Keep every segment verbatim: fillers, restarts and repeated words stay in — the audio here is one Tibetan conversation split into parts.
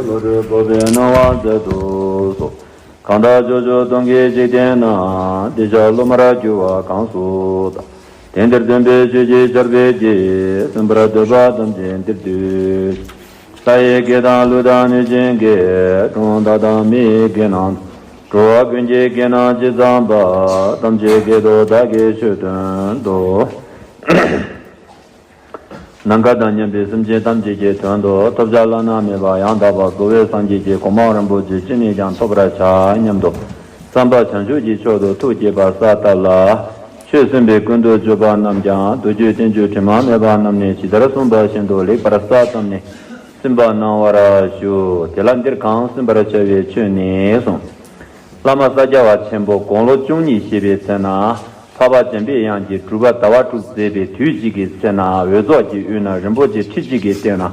བློ་གྲོས་སྤོབས་པའི་སྣང་བ་མཛད་དུ་གསོལ། གང་དག་ཕྱོགས་བཅུ་སྟོང་གི་འཇིག་རྟེན་ན། བདེ་གཤེགས་སློབ་མར་གྱུར་པ་གང་སུ་དག། དེང་འདིར་སྟོན་པའི་ཆོས་ཀྱི་ཆར་འབེབས་ཀྱིས། གསན་པར་འདོད་པ་ཐམས་ཅད་འདིར་འདུས། ལྷ་ཡི་སྐད་དང་ཀླུ་དང་གནོད་སྦྱིན་སྐད། གྲུལ་བུམ་དག་དང་མི་ཡི་སྐད་རྣམས་དང་། འགྲོ་བ་ཀུན་གྱི་སྐད་རྣམས་ཇི་ཙམ་པ། ཐམས་ཅད་སྐད་དུ་བདག་གིས་ཆོས་བསྟན་ཏོ། ནམ་མཁའ་དང་མཉམ་པའི་སེམས་ཅན་ཐམས་ཅད་ཀྱི་དོན་དུ་ཐོབ་བྱ་བླ་ན་མེད་པ་ཡང་དག་པར་རྫོགས་པའི་སངས་རྒྱས་ཀྱི་གོ་འཕང་རིན་པོ་ཆེ་ཅི་ནས་ཀྱང་ཐོབ་པར་བྱ་སྙམ་དུ། བསམ་པ་བྱང་ཆུབ་ཀྱི་ཕྱོགས་སུ་ཐུགས་བསྐྱེད་པ་ས་ལྟ་ལ། ཆོས་གསན་པའི་ཀུན་ཏུ་སྤྱོད་པ་རྣམས་ཀྱང་མདོ་རྒྱུད་བསྟན་བཅོས་དྲི་མ་མེད་པ་རྣམས་ནས་ཇི་ལྟར་གསུངས་པ་བཞིན་དུ་ལེགས་པར་གསལ་བཏབ་ནས་གསན་པ་གནང་བར་ཞུ། དེ་ལ་འདིར་གང་གསན་པར་བྱ་བའི་ཆོས་ནི་གསུངས། བླ་མ་ས་སྐྱ་པ་ཆེན་པོ་དགུང་ལོ་བཅུ་གཉིས་བཞེས་པའི་ཚེ་ན། འཕགས་པ་འཇམ་པའི་དབྱངས་ཀྱིས་སྒྲུབ་པ་ཟླ་བ་དྲུག་མཛད་པའི་དུས་གཅིག་གི་ཚེ་ན། འོད་ཚོགས་ཀྱི་དབུས་ན་རིན་པོ་ཆེ་ཁྲི་གཅིག་གི་སྟེང་ན།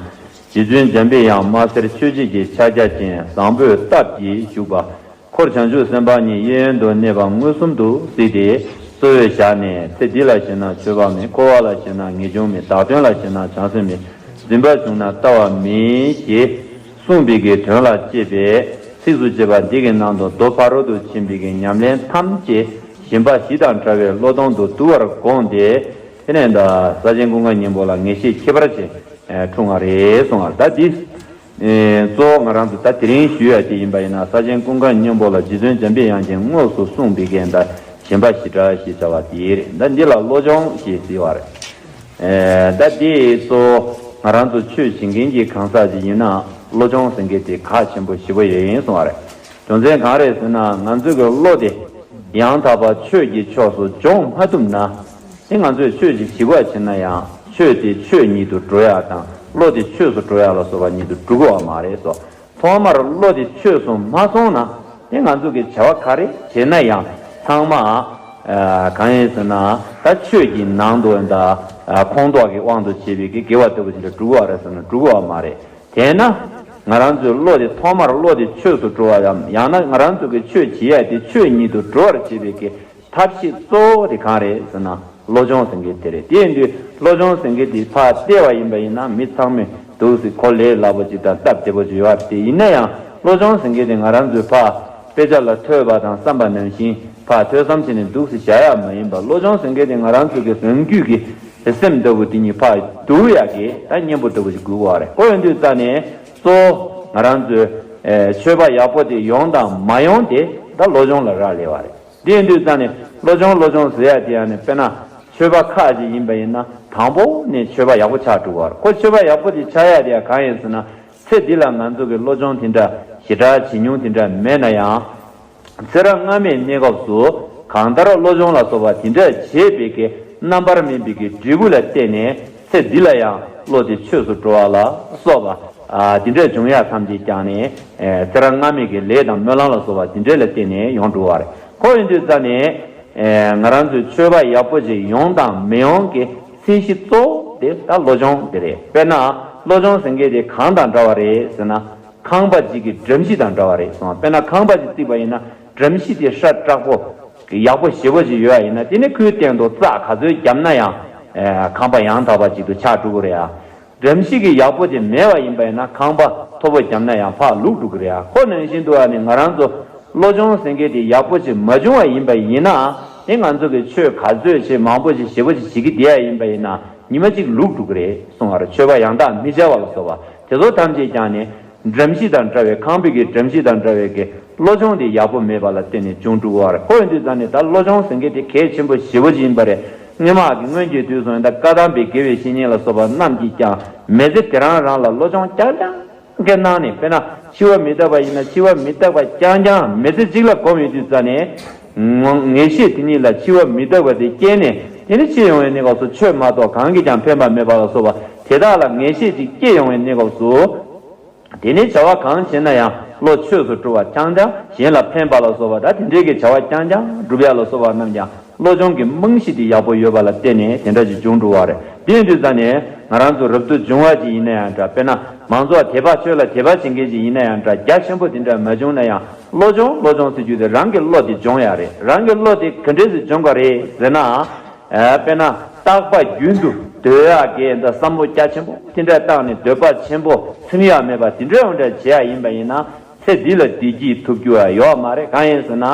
རྗེ་བཙུན་འཇམ་པའི་དབྱངས་དམར་སེར་ཆོས་འབྱེད་ཀྱི་ཕྱག་རྒྱ་ཅན་བཟང་པོའི་སྟབས་ཀྱིས་བཞུགས་པ། འཁོར་བྱང་ཆུབ་སེམས་དཔའ་ཉིད་གཡས་གཡོན་དུ་གནས་པ་མངོན་སུམ་དུ་གཟིགས་ཏེ། གསོལ་བས་བཞག་ནས། ཚེ་འདི་ལ་ཞེན་ན་ཆོས་པ་མེད། འཁོར་བ་ལ་ཞེན་ན་ངེས་འབྱུང་མེད། བདག་དོན་ལ་ཞེན་ན་བྱང་སེམས་མེད། འཛིན་པ་བྱུང་ན་ལྟ་བ་མེད། ཞེས་གསུངས་པའི་གི་དོན་ལ་དཔྱད་པའི་ཚིགས་སུ་བཅད་པ་འདི་གི་ནང་དུ་མདོ་ཕ་རོལ་ཏུ་ཕྱིན་པའི་གི་ཉམས་ལེན་ཐམས་ཅད་ཞེན་པ་བཞི་དང་བྲལ་བའི་བློ་སྟོང་དུ་བསྡུ་བར་དགོངས་ཏེ། དེ་ནས་ད་ས་ཆེན་ཀུན་དགའ་སྙིང་པོ་ལ་ངེས་ཤེས་ཁྱད་པར་ཅན་འཁྲུངས་པ་རེད་གསུངས་པ། ད་འདི་གཙོ་བོ་ང་རང་ཚོ་ད་དེ་རིང་ཞུ་ཡ་དེ་ཡིན་པ་ཡིན་ན། ས་ཆེན་ཀུན་དགའ་སྙིང་པོ་ལ་རྗེ་བཙུན་འཇམ་པའི་དབྱངས་ཀྱིས་དངོས་སུ་གསུངས་པའི་གི་ད་ཞེན་པ་བཞི་བྲལ་ཞེས་བྱ་བ་དེ་རེད། ད་འདི་ལ་བློ་སྦྱོང་ཞེས་ཟེར་བ་རེད། ཨེ། ད་དེ་ཚོ་ང་རང་ཚོ་ཆོས་བྱེད་མཁན་གྱི་གང་ཟག་ཅིག་ཡིན་ན། བློ་སྦྱོང་ཟེར་མཁན་དེ་གལ་ཆེན་པོ་ཞེ་པོ་ཡོད་ཡིན་གསུང་བ་རེད། རྒྱུ་མཚན་གང་རེད་ཟེར་ན། ང་ཚོའི་གི་བློ་དེ་ཡང་དག་པ་ཆོས་ཀྱི་ཕྱོགས་སུ་སྦྱོང་མ་ཐུབ་ན། དེ་ང་ཚོས་ཆོས་ཅིག་བྱེད་དགོས་བྱེད་ན་ཡང་། ཆོས་དེ་ཆོས་ཉིད་དུ་འགྲོ་ཡག་དང་། བློ་དེ་ཆོས་སུ་འགྲོ་ཡག་ལ་སོགས་པ་ཉིད་དུ་འགྲོ་གི་ཡོད་མ་རེད་སོ། ཐོག་མར་བློ་དེ་ཆོས་སུ་མ་སོང་ན། དེ་ང་ཚོ་གི་བྱ་བ་ག་རེ་བྱེད་ན་ཡང་། ཚང་མ་ཨ་གང་ཡིན་ཟེར་ན། ད་ཆོས་ཀྱི་ནང་དུ་ད་ཨ་ཁོངས་གཏོགས་ཀྱི་དབང་དུ་བྱས་པའི་གི་དགེ་བ་ལྟ་བུ་ཞིག་ལ་འགྲོ་གི་ཡོད་རེད་ཟེར་ན། འགྲོ་གི་ཡོད་མ་རེད། དེས་ན་ང་རང་ཚོའི་བློ་དེ་ཐོག་མར་བློ་དེ་ཆོས་སུ་འགྲོ་བ་ཡང་། ཡང་ན་ང་རང་ཚོ་གི་ཆོས་བྱེད་ཡ་དེ་ཆོས་ཉིད་དུ་འགྲོ་བར་བྱེད་པའི་གི་ཐབས་ཤེས་གཙོ་བོ་དེ་གང་རེད་ཟེར་ན། བློ་སྦྱོང་ཟེར་མཁན་དེ་རེད། དེ་ཡིན་དུས་བློ་སྦྱོང་ཟེར་མཁན་དེ་ཕར་བལྟས་པ་ཡིན་པ་ཡིན་ན། མི་ཚང་མས་འདུག་སེ་གོ་ལས་སླ་པོ་ཅིག་དང་སྟབས་བདེ་པོ་ཅིག་ཡོད་རེད། དེ་ཡིན་ན་ཡང་བློ་སྦྱོང་ཟེར་མཁན་དེ་ང་རང་ཚོས་ཕར་དཔེ་ཆ་ལ་ཐོས་པ་དང་བསམ་པ་ནང་བཞིན་ཕར་ཐོས་བསམ་བྱས་ནས་འདུག་སེ་བཞག་ཡག་མ་ཡིན་པ། བློ་སྦྱོང་ཟེར་མཁན་དེ་ང་རང་ཚོ་གི་རང་རྒྱུད་ཀྱི་སེམས་ལྟ་བུ་དེ་ཉིད་ཕར་བསྡུ་ཡག་གི་ད་གཉེན་པོ་ལྟ་བུ་ཞིག་དགོས་པ་རེད། ཁོ་ཡིན་དུས་ཙ་ནས་གཙོ་བོ་ང་རང་ཚོའི་ཨེ་ཆོས་པ་ཡག་པོ་དེ་ཡོང་དང་མ་ཡོང་དེ་ད་བློ་སྦྱོང་ལ་རག་ལས་པ་རེད། དེ་ཡིན་དུས་ཙ་ནས་བློ་སྦྱོང་བློ་སྦྱོང་ཟེར་ཡ་དེ་ཡང་ནི། དཔེར་ན་ཆོས་པ་ཁག་ཅིག་ཡིན་པ་ཡིན་ན། དང་པོ་ནས་ཆོས་པ་ཡག་པོ་ཆགས་འགྲོ་གི་ཡོད་རེད། ཁོ་ཆོས་པ་ཡག་པོ་དེ་ཆགས་ཡ་དེ་ཡང་གང་ཡིན་ཟེར་ན། ཚེ་འདི་ལ་ང་ཚོ་གི་བློ་སྦྱོང་དེ་འདྲ་ཞེ་དྲག་བྱེད་མྱོང་དེ་འདྲ་མེད་ན་ཡང་། ཚེ་རབས་སྔ་མའི་གནས་སྐབས་སུ་གང་ལྟར་བློ་སྦྱོང་ལ་སོགས་པ་དེ་འདྲ་བྱས་པའི་གི་རྣམ་པར་སྨིན་པའི་གི་འབྲས་བུ་ལ་བརྟེན་ནས། ཚེ་འདི་ལ་ཡང་བློ་དེ་ཆོས་སུ་འགྲོ་བ་ལ་སོགས་པ་ཨ་དེ་འདྲ་འབྱུང་ཡ་ཐམས་ཅད་ཀྱང་ནི། ཨེ་ཚེ་རབས་སྔ་མའི་གི་ལས་དང་སྨོན་ལམ་ལ་སོགས་པ་དེ་འདྲ་ལ་བརྟེན་ནས་ཡོང་འགྲོ་བ་རེད། ཁོ་ཡིན་དུས་ཙ་ནས་ཨེ་ང་རང་ཚོའི་ཆོས་པ་ཡག་པོ་ཅིག་ཡོང་དང་མི་ཡོང་གི་ཚད་གཞི་གཙོ་བོ་དེ་ད་བློ་སྦྱོང་དེ་རེད། དཔེར་ན་བློ་སྦྱོང་ཟེར་མཁན་དེ་གང་དང་འདྲ་བ་རེད་ཟེར་ན། ཁང་པ་ཅིག་གི་འགྲམ་གཞི་དང་འདྲ་བ་རེད་གསུངས། དཔེར་ན་ཁང་པ་ཅིག་བརྩིགས་པ་ཡིན་ན། འགྲམ་གཞི་དེ་ཧྲ་དྲག་པོ་ཡག་པོ་ཞེ་པོ་ཅིག་ཡོད་པ་ཡིན་ན། དེ་ནི་ཁོའི་སྟེང་དུ་རྩྭ་ག་ཚོད་བརྒྱབ་ན་ཡང་། ཨེ་ཁང་པ་ཡང་དག་པ་ཅིག་ཏུ་ཆགས་འགྲོ་གི་རེད་ཨ། འགྲམ་གཞི་གི་ཡག་པོ་དེ་མེད་པ་ཡིན་པ་ཡིན་ན། ཁང་པ་མཐོ་པོ་བརྒྱབ་ན་ཡང་ཕར་ལུག་འགྲོ་གི་རེད་ཨ། ཁོ་ནང་བཞིན་དུ་ཨ་ནི་ང་རང་ཚོ་བློ་སྦྱོང་ཟེར་མཁན་དེ་ཡག་པོ་ཅིག་མ་བྱུང་བ་ཡིན་པ་ཡིན་ན། དེ་ང་ཚོ་གི་ཆོས་ག་ཚོད་བྱེད། མང་པོ་ཅིག་ཞེ་པོ་ཅིག་བྱེད་ཀྱི་བསྡད་ཡ་ཡིན་པ་ཡིན་ན། ཉི་མ་གཅིག་ལུག་འགྲོ་གི་རེད་གསུངས་པ་རེད། ཆོས་པ་ཡང་དག་མི་བྱ་བ་ལ་སོགས་པ་དེ་ཚོ་ཐམས་ཅད་ཀྱང་ནི། འགྲམ་གཞི་དང་འདྲ་བའི། ཁང་པའི་གི་འགྲམ་གཞི་དང་འདྲ་བའི་གི་བློ་སྦྱོང་དེ་ཡག་པོ་མེད་པ་ལ་བརྟེན་ནས་བྱུང་འགྲོ་གི་ཡོད་རེད། ཁོ་ཡིན་དུས་ཙང་ནས་ད་བློ་སྦྱོང་ཟེར་མཁན་དེ་གལ་ཆེན་པོ་ཞེ་པོ་ཅིག་ཡིན་པ་རེད། སྔོན་མ་གི་སྔོན་གྱི་དུས་སུ་ཡང་ད་བཀའ་གདམས་པའི་དགེ་བའི་བཤེས་གཉེན་ལ་སོགས་པ་རྣམས་ཀྱིས་ཀྱང་མི་ཚེ་དེ་རང་རང་ལ་བློ་སྦྱོང་རྐྱང་རྐྱང་གི་གནང་ནས། དཔེར་ན་འཆི་བ་མི་རྟག་པ་ཡིན་ན། འཆི་བ་མི་རྟག་པ་རྐྱང་རྐྱང་མི་ཚེ་གཅིག་ལ་སྒོམ་ཡོད་དུས་ཙང་ནས། ངོ་ངེས་ཤེས་དེ་ཉིད་ལ་འཆི་བ་མི་རྟག་པ་དེ་སྐྱེས་ནས། དེ་ནི་འཆི་ཡོང་བའི་གནས་སྐབས་སུ་ཆོས་མ་གཏོགས་གང་གིས་ཀྱང་ཕན་པ་མེད་པ་ལ་སོགས་པ་དེ་དག་ལ་ངེས་ཤེས་ཅིག་སྐྱེས་ཡོང་བའི་གནས་སྐབས་སུ། དེ་ནས་བྱ་བ་གང་བྱེད་ན་ཡང་བློ་ཆོས་སུ་འགྲོ་བ་རྐྱང་རྐྱང་། གཞན་ལ་ཕན་པ་ལ་སོགས་པ་དང་དེ་འདྲའི་གི་བྱ་བ་རྐྱང་རྐྱང་སྒྲུབ་ཡ་ལ་སོགས་པ་རྣམས་ཀྱང་བློ་སྦྱོང་གི་རྨང་གཞི་དེ་ཡག་པོ་ཡོད་པ་ལ་བརྟེན་ནས་དེ་འདྲ་ཞིག་བྱུང་འགྲོ་བ་རེད། དེ་ཡིན་དུས་ཙང་ནས་ང་རང་ཚོ་རབ་ཏུ་བྱུང་བ་ཅིག་ཡིན་ན་ཡང་འདྲ། དཔེར་ན་མང་ཚོགས་དད་པ་ཆོས་ལ་དད་པ་བྱེད་མཁན་ཅིག་ཡིན་ན་ཡང་འདྲ། རྒྱ་ཆེན་པོ་དེ་འདྲ་མ་བྱུང་ན་ཡང་། བློ་སྦྱོང་བློ་སྦྱོང་ཟེར་རྒྱུ་དེ་རང་གི་བློ་དེ་སྦྱོང་ཡ་རེད། རང་གི་བློ་དེ་ག་འདྲས་སེ་སྦྱོང་ག་རེད་ཟེར་ན། ཨ་དཔེར་ན་རྟག་པ་རྒྱུན་དུ། འདོད་ཡག་གི་འདི་བསམ་བློ་རྒྱ་ཆེན་པོ་དེ་འདྲ་བཏང་ནས་འདོད་པ་ཆེན་པོ་ཚིམ་ཡག་མེད་པ་དེ་འདྲ་འོ་འདྲ་བྱེད་ཡག་ཡིན་པ་ཡིན་ན། ཚེ་འདི་ལ་བདེ་སྐྱིད་ཐོབ་རྒྱུ་ཡང་ཡོད་མ་རེད། གང་ཡིན་ཟེར་ན།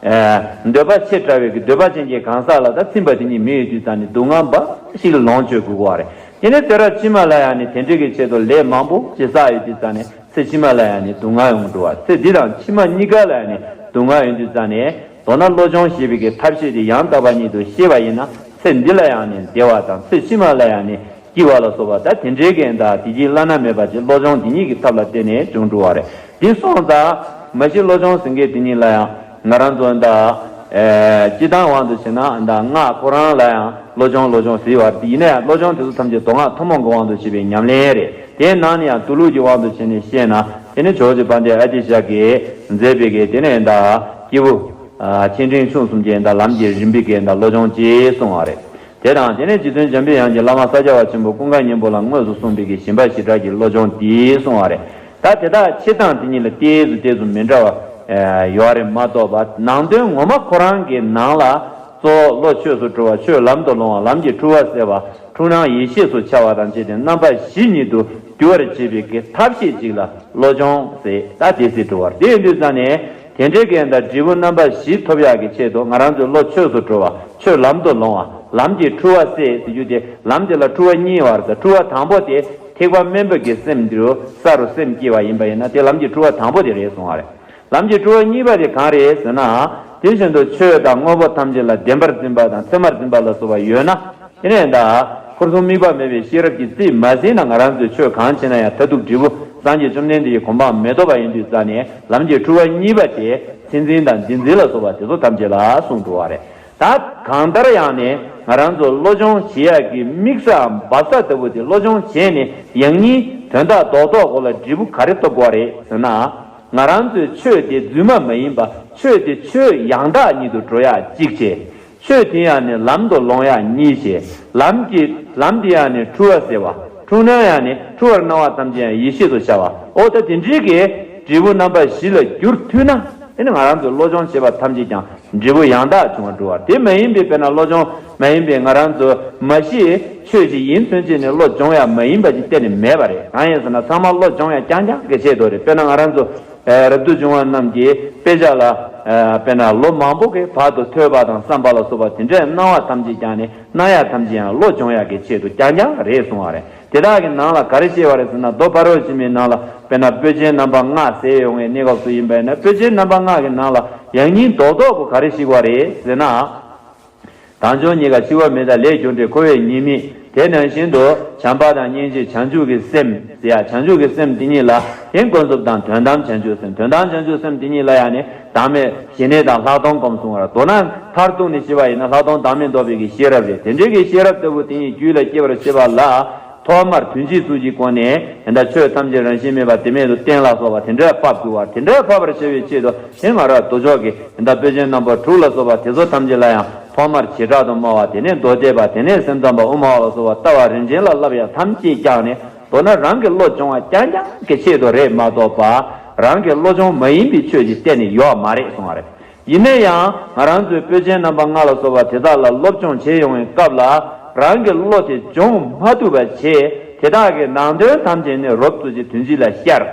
ཨེ། འདོད་པ་ཆེ་དྲགས་པའི་གི་འདོད་པ་ཅན་གྱི་གང་ཟག་ལ་ད་ཚིམ་པ་དེ་གཉིས་མི་ཡོད་དུས་ཙང་ནས་སྡུག་བསྔལ་འབའ་ཞིག་ལ་ལོངས་སྤྱོད་དགོས་ཀྱི་ཡོད་རེད། དེ་ནས་དེ་ར་ཕྱི་མ་ལ་ཡང་ནི་དེ་འདྲའི་གི་ཆེད་དུ་ལས་མང་པོ་ཅིག་བསགས་ཡོད་དུས་ཙང་ནས་ཚེ་ཕྱི་མ་ལ་ཡང་ནི་སྡུག་བསྔལ་ཡོང་འགྲོ་བ། ཚེ་འདི་དང་ཕྱི་མ་གཉིས་ཀ་ལ་ཡང་ནི་སྡུག་བསྔལ་ཡོང་དུས་ཙང་ནས། མདོར་ན་བློ་སྦྱོང་ཞེས་པའི་གི་ཐབས་ཤེས་དེ་ཡང་དག་པ་ཉིད་དུ་ཤེས་པ་ཡིན་ན། ཚེ་འདི་ལ་ཡང་ནི་བདེ་བ་དང་ཚེ་ཕྱི་མ་ལ་ཡང་ནི་སྐྱིད་པ་ལ་སོགས་པ་ད་དེ་འདྲའི་གི་ད་བདེ་སྐྱིད་བླ་ན་མེད་པ་ཅིག་བློ་སྦྱོང་འདི་ཉིད་ཀྱི་ཐབས་ལ་བརྟེན་ནས་འབྱུང་འགྲོ་བ་རེད། འདི་སོང་ཙང་མ་གཞི་བློ་སྦྱོང་ཟེར་མཁན་དེ་ཉིད་ལ་ཡང་ང་རང་ཚོ་ད། ཨེ། སྤྱི་བཏང་དབང་དུ་བྱས་ན་ད་སྔགས་ཁོ་རང་ལ་ཡང་བློ་སྦྱོང་བློ་སྦྱོང་ཟེར་བ་དེ་ཡིན་ན་ཡང་བློ་སྦྱོང་དེ་ཚོ་ཐམས་ཅད་མདོ་སྔགས་ཐུན་མོང་གི་དབང་དུ་བྱས་པའི་ཉམས་ལེན་རེད། དེའི་ནང་ནས་ཡང་མདོ་ལུགས་ཀྱི་དབང་དུ་བྱས་ནས་བཤད་ན། དེ་ནི་ཇོ་བོ་རྗེ་དཔལ་ལྡན་ཨ་ཏི་ཤ་གིས་མཛད་པའི་གི་དེ་ནས་ད་སྐྱེས་བུ། ཨ། ཆེ་འབྲིང་ཆུང་གསུམ་གྱི་ད་ལམ་གྱི་རིམ་པའི་གི་ད་བློ་སྦྱོང་ཅེས་གསུངས་པ་རེད། དེ་དང་དེ་ནས་རྗེ་བཙུན་འཇམ་པའི་དབྱངས་ཀྱིས་བླ་མ་ས་སྐྱ་པ་ཆེན་པོ་ཀུན་དགའ་སྙིང་པོ་ལ་དངོས་སུ་གསུངས་པའི་གི་ཞིང་པ་ཞི་དྲག་གི་བློ་སྦྱོང་འདི་གསུངས་པ་རེད། ད་དེ་དག་ཕྱེ་སྟངས་དེ་གཉིས་ལ་ཏོག་ཙམ་ཏོག་ཙམ་མི་འདྲ་བ་ཡོད་རེད་མ་གཏོགས་པ། ནང་དོན་ངོ་མ་ཁོ་རང་གི་ནང་ལ། གཙོ་བོ་བློ་ཆོས་སུ་འགྲོ་བ། ཆོས་ལམ་དུ་སློང་བ། ལམ་གྱི་འཁྲུལ་བ་སེལ་བ། འཁྲུལ་སྣང་ཡེ་ཤེས་སུ་འཆར་བ་དང་བཅས་ཏེ་རྣམ་པ་བཞི་ཉིད་དུ་འགྱུར་བར་བྱེད་པའི་གི་ཐབས་ཤེས་ཅིག་ལ་བློ་སྦྱོང་ཟེར། ད་དེ་སྲིད་འགྲོ་བར་དེ་ཡིན་དུས་ཙང་ནས། དེ་འདྲའི་གི་ད་འབྲས་བུ་རྣམ་པ་བཞི་ཐོབ་ཡག་གི་ཆེད་དུ་ང་རང་ཚོའི་བློ་ཆོས་སུ་འགྲོ་བ། ཆོས་ལམ་དུ་སློང་བ། ལམ་གྱི་འཁྲུལ་བ་སེལ་ཟེར་རྒྱུ་དེ། ལམ་དེ་ལ་འཁྲུལ་བ་གཉིས་ཡོད་རེད། འཁྲུལ་བ་དང་པོ་དེ་ཐེག་པ་དམན་པ་གི་སེམས་དེ་རུ་ས་རུ་སེམས་སྐྱེ་བ་ཡིན་པ་ཡིན་ན་དེ་ལམ་གྱི་འཁྲུལ་བ་དང་པོ་དེ་རེད་གསུངས་པ་རེད། ལམ་གྱི་འཁྲུལ་བ་གཉིས་པ་དེ་གང་རེད་ཟེར་ན། དེ་བཞིན་དུ་ཆོས་དང་དངོས་པོ་ཐམས་ཅད་ལ་བདེན་པར་འཛིན་པ་དང་མཚན་མར་འཛིན་པ་ལ་སོགས་པ་ཡོད་ན། དེ་ནས་ད་ཁོར་སོང་དམིགས་པ་མེད་པའི་ཤེས་རབ་ཀྱིས་རྩིས་མ་ཟིན་ན་ང་རང་ཚོས་ཆོས་གང་བྱས་ན་ཡང་མཐར་ཐུག་འབྲས་བུ་སངས་རྒྱས་བཅོམ་ལྡན་འདས་ཀྱི་གོ་འཕང་མི་ཐོབ་པ་ཡིན་དུས་ཙང་ནས་ལམ་གྱི་འཁྲུལ་བ་གཉིས་པ་དེ་མཚན་འཛིན་དང་བདེན་འཛིན་ལ་སོགས་པ་དེ་ཚོ་ཐམས་ཅད་ལ་གསུངས་འགྲོ་བ་རེད། ད་གང་ལྟར་ཡང་ནས་ང་རང་ཚོ་བློ་སྦྱོང་བྱེད་ཡག་གི་དམིགས་སའམ་འབབ་ས་ལྟ་བུ་དེ་བློ་སྦྱོང་བྱས་ནས་ཡང་སྙིང་དོན་དག་རྡོག་རྡོག་གོ་ལ་འབྲས་བུ་ག་རེ་ཐོབ་དགོས་རེད་ཟེར་ན། ང་རང་ཚོའི་ཆོས་དེ་རྫུན་མ་མ་ཡིན་པ། ཆོས་དེ་ཆོས་ཡང་དག་ཉིད་དུ་འགྲོ་ཡག་གཅིག་བྱས། ཆོས་དེ་ཡང་ནི་ལམ་དུ་སློང་ཡག་གཉིས་བྱས། ལམ་གྱི་ལམ་དེ་ཡང་ནི་འཁྲུལ་བ་སེལ་བ། འཁྲུལ་སྣང་ཡང་ནི་འཁྲུལ་བར་སྣང་བ་ཐམས་ཅད་ཡང་ཡེ་ཤེས་སུ་འཆར་བ། འོ་ད་དེ་འདྲའི་གི་འབྲས་བུ་རྣམ་པ་བཞི་ལ་འགྱུར་ཐུབ་ན། དེ་ནི་ང་རང་ཚོས་བློ་སྦྱོང་བྱེད་པ་ཐམས་ཅད་ཀྱང་འབྲས་བུ་ཡང་དག་བྱུང་བར་འགྲོ་བ། དེ་མ་ཡིན་པའི་དཔེར་ན་བློ་སྦྱོང་མ་ཡིན་པའི་ང་རང་ཚོ་མ་ཤེས་ཆོས་ཤིག་ཡིན་ཚུན་ཆད་ནས་བློ་སྦྱོང་ཡག་མ་ཡིན་པ་ཅིག་གཏན་ནས་མེད་པ་རེད། གང་ཡིན་ཟེར་ན་ཚང་མ་བློ་སྦྱོང་ཡག་རྐྱང་རྐྱང་གི་ཆེད་དུ་རེད། དཔེར་ན་ང་རང་ཚོ། ཨ། རབ་ཏུ་བྱུང་བ་རྣམས་ཀྱི་དཔེ་ཆ་ལ། ཨ། དཔེར་ན་ལོ་མང་པོ་གི་བར་དུ་ཐོས་པ་དང་བསམ་པ་ལ་སོགས་པ་དེ་འདྲའི་སྣང་བ་ཐམས་ཅད་ཀྱང་ནི་སྣང་ཡག་ཐམས་ཅད་ཡང་བློ་སྦྱོང་ཡག་གི་ཆེད་དུ་རྐྱང་རྐྱང་རེད་གསུང་བ་རེད། དེ་དག་གི་ནང་ལ་ག་རེ་བཤད་པ་རེད་ཟེར་ན་མདོ་ཕ་རོལ་ཕྱིན་མའི་ནང་ལ་དཔེར་ན་པོད་ཆེན་རྣམ་པ་ལྔ་ཟེར་ཡོང་བའི་གནས་སྐབས་སུ་ཡིན་པས་ན་པོད་ཆེན་རྣམ་པ་ལྔ་གི་ནང་ལ་ཡང་སྙིང་རྡོག་རྡོག་པོ་ག་རེ་ཞིག་པ་རེད་ཟེར་ན། དལ་འབྱོར་རྙེད་དཀའ་འཆི་བ་མེད་དང་ལས་རྒྱུ་འབྲས་འཁོར་བའི་ཉེས་དམིགས། དེ་ནང་བཞིན་དུ་བྱམས་པ་དང་སྙིང་རྗེ་བྱང་ཆུབ་ཀྱི་སེམས་ཟེར་ཡ། བྱང་ཆུབ་ཀྱི་སེམས་དེ་ཉིད་ལ་དེ་ཀུན་རྫོབ་དང་དོན་དམ་བྱང་ཆུབ་སེམས། དོན་དམ་བྱང་ཆུབ་སེམས་དེ་ཉིད་ལ་ཡང་ནི་བདག་མེད་ཞི་གནས་དང་ལྷག་མཐོང་སྒོམ་གསུང་བར། མདོར་ན་མཐར་ཐུག་ནས་བཤད་པ་ཡིན་ན་ལྷག་མཐོང་བདག་མེད་རྟོགས་པའི་གི་ཤེས་རབ་རེད། དེ་འདྲའི་གི་ཤེས་རབ་ལྟ་བུ་དེ་ཉིད་རྒྱུད་ལ་སྐྱེ་བར་བྱེད་པ་ལ། ཐོག་མར་དོན་སྤྱིའི་ཚུལ་གྱི་སྒོ་ནས་ད་ཆོས་ཐམས་ཅད་རང་བཞིན་མེད་པ་དེ་མེད་དུ་གཏན་ལ་ཕབ་པ་དེ་འདྲ་ཕབ་དགོས་པ། དེ་འདྲ་ཕབ་པར་བྱ་བའི་ཆེད་དུ་དེ་སྔ་རབས་མདོ་ཕྱོགས་ཀྱི་ད་པོད་ཆེན་རྣམ་པ་དྲུག་ལ་སོགས་པ་དེ་ཚོ་ཐམས་ཅད་ལ་ཡང་ཐོག་མར་བྱེ་བྲག་ཏུ་སྨྲ་བ། དེ་ནས་མདོ་སྡེ་པ། དེ་ནས་སེམས་ཙམ་པ་དབུ་མ་པ་ལ་སོགས་པ་ལྟ་བ་རིན་ཆེན་ལ་བསླབ་ཡ་ཐམས་ཅད་ཀྱང་ནི་མདོར་ན་རང་གི་བློ་སྦྱོང་བ་རྐྱང་རྐྱང་གི་ཆེད་དུ་རེད་མ་གཏོགས་པ། རང་གི་བློ་སྦྱོང་མ་ཡིན་པའི་ཆོས་ཅིག་གཏན་ནས་ཡོད་མ་རེད་གསུང་བ་རེད། ཡིན་ན་ཡང་ང་རང་ཚོའི་པོད་ཆེན་རྣམ་པ་ལྔ་ལ་སོགས་པ་དེ་དག་ལ་སློབ་སྦྱོང་བྱེད་ཡོང་བའི་སྐབས་ལ་རང་གི་བློ་དེ་སྦྱོང་མ་ཐུབ་པ་བྱས། དེ་དག་གི་ནང་དོན་ཐམས་ཅད་ནི་རོབ་ཙམ་ཅིག་དོན་སྤྱི་ལ་ཤར།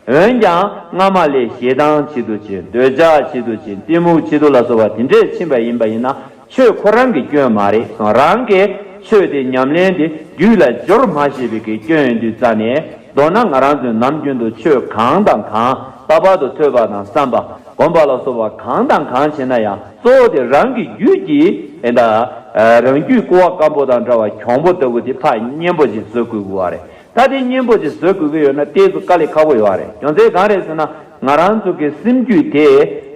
འོན་ཀྱང་སྔ་མ་ལས་ཞེ་སྡང་ཆེ་དུ་ཕྱིན། འདོད་ཆགས་ཆེ་དུ་ཕྱིན། གཏི་མུག་ཆེ་དུ་ལ་སོགས་པ་དེ་འདྲས་ཕྱིན་པ་ཡིན་པ་ཡིན་ན་ཆོས་ཁོ་རང་གི་སྐྱོན་མ་རེད་གསུངས། རང་གི་ཆོས་དེ་ཉམས་ལེན་དེ་རྒྱུད་ལ་སྦྱོར་མ་ཤེས་པའི་གི་སྐྱོན་ཡིན་དུས་ཙང་ནས། མདོར་ན་ང་རང་ཚོས་ནམ་རྒྱུན་དུ་ཆོས་གང་དང་གང་ལྷག་པར་དུ་ཐོས་པ་དང་བསམ་པ་སྒོམ་པ་ལ་སོགས་པ་གང་དང་གང་བྱེད་ན་ཡང་གཙོ་བོ་དེ་རང་གི་རྒྱུད་ཀྱི་ཨེ་ད་རང་རྒྱུད་ཀོ་བ་སྐམ་པོ་དང་འདྲ་བ་གྱོང་པོ་ལྟ་བུ་དེ་ཕར་མཉེན་པོ་ཅིག་བཟོ་དགོས་ཀྱི་ཡོད་རེད། ད་དེ་མཉེན་པོ་ཅིག་བཟོ་དགོས་ཀྱི་ཡོད་ན་ཏོག་ཙམ་དཀའ་ལས་ཁག་པོ་ཡོད་རེད། རྒྱུ་མཚན་གང་རེད་ཟེར་ན་ང་རང་ཚོ་གི་སེམས་རྒྱུད་དེ་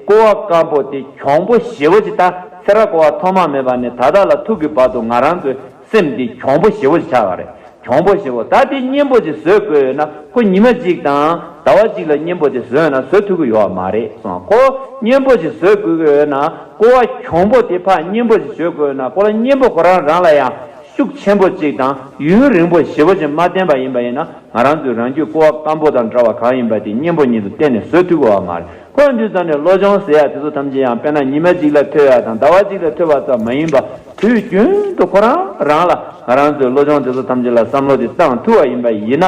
ཀོ་བ་སྐམ་པོ་དེ་གྱོང་པོ་ཞེ་པོ་ཅིག་ད་ཚེ་རབས་འཁོར་བ་ཐོག་མ་མེད་པ་ནས་ད་ལྟ་ལ་ཐུག་གི་བར་དུ་ང་རང་ཚོའི་སེམས་དེ་གྱོང་པོ་ཞེ་པོ་ཅིག་ཆགས་པ་རེད། གྱོང་པོ་ཞེ་པོ། ད་དེ་མཉེན་པོ་ཅིག་བཟོ་དགོས་ཡོད་ན་ཁོ་ཉི་མ་གཅིག་དང་ཟླ་བ་གཅིག་ལ་མཉེན་པོ་དེ་བཟོས་ན་བཟོ་ཐུབ་ཀྱི་ཡོད་མ་རེད་གསུངས། ཁོ་མཉེན་པོ་ཅིག་བཟོ་དགོས་ཀྱི་ཡོད་ན་ཀོ་བ་གྱོང་པོ་དེ་ཕར་མཉེན་པོ་ཅིག་བཟོ་དགོས་ཡོད་ན་ཁོ་ལ་མཉེན་པོ་ཁོ་རང་རང་ལ་ཡང་ཤུགས་ཆེན་པོ་ཅིག་དང་ཡུན་རིང་པོ་ཞེ་པོ་ཅིག་མ་བསྟེན་པ་ཡིན་པ་ཡིན་ན་ང་རང་ཚོའི་རང་རྒྱུད་ཀོ་བ་སྐམ་པོ་དང་འདྲ་བ་གང་ཡིན་པ་དེ་མཉེན་པོ་ཉིད་དུ་གཏན་ནས་བཟོ་ཐུབ་ཀྱི་ཡོད་མ་རེད། ཁོ་འདི་ཙམ་ནས་བློ་སྦྱོང་ཟེར་ཡ་དེ་ཚོ་ཐམས་ཅད་ཡང་དཔེར་ན་ཉི་མ་གཅིག་ལ་ཐོས་ཡ་དང་ཟླ་བ་གཅིག་ལ་ཐོས་པ་ཙམ་མ་ཡིན་པ། དུས་རྒྱུན་དུ་ཁོ་རང་རང་ལ་ང་རང་ཚོའི་བློ་སྦྱོང་དེ་ཚོ་ཐམས་ཅད་ལ་བསམ་བློ་དེ་བཏང་ཐུབ་པ་ཡིན་པ་ཡིན་ན།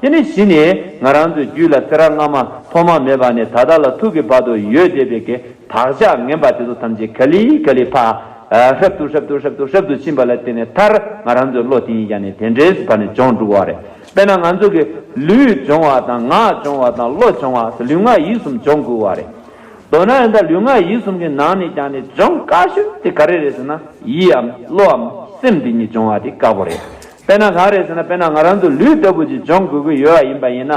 དེ་ནི་གཞི་ནས་ང་རང་ཚོའི་རྒྱུད་ལ་ཚེ་རབས་སྔ་མ་ཐོག་མ་མེད་པ་ནས་ད་ལྟ་ལ་ཐུག་གི་བར་དུ་ཡོད་བསྡད་པའི་གི་བག་ཆགས་ངན་པ་དེ་ཚོ་ཐམས་ཅད་ག་ལེ་ག་ལེ་ཕར་ཧྲབ་ཏུ་ཧྲབ་ཏུ་ཧྲབ་ཏུ་ཧྲབ་ཏུ་ཕྱིན་པ་ལ་བརྟེན་ནས་མཐར་ང་རང་ཚོའི་བློ་དེ་ཡིན་ཀྱང་ནི་དེ་འདྲའི་བར་ནས་སྦྱོང་འགྲོ་བ་རེད། དཔེར་ན་ང་ཚོ་གི་ལུས་སྦྱོང་བ་དང་ངག་སྦྱོང་བ་དང་བློ་སྦྱོང་བ་ལུས་ངག་ཡིད་གསུམ་སྦྱོང་དགོས་པ་རེད། མདོར་ན་ཡང་ད་ལུས་ངག་ཡིད་གསུམ་གྱི་ནང་ནས་ཀྱང་ནི་སྦྱོང་དཀའ་ཤོས་དེ་ག་རེ་རེད་ཟེར་ན། ཡིད་འམ་བློའམ་སེམས་འདི་གཉིས་སྦྱོང་བ་དེ་དཀའ་པོ་རེད། དཔེར་ན་གང་རེད་ཟེར་ན། དཔེར་ན་ང་རང་ཚོ་ལུས་ལྟ་བུ་ཅིག་སྦྱོང་དགོས་ཀྱི་ཡོད་པ་ཡིན་པ་ཡིན་ན།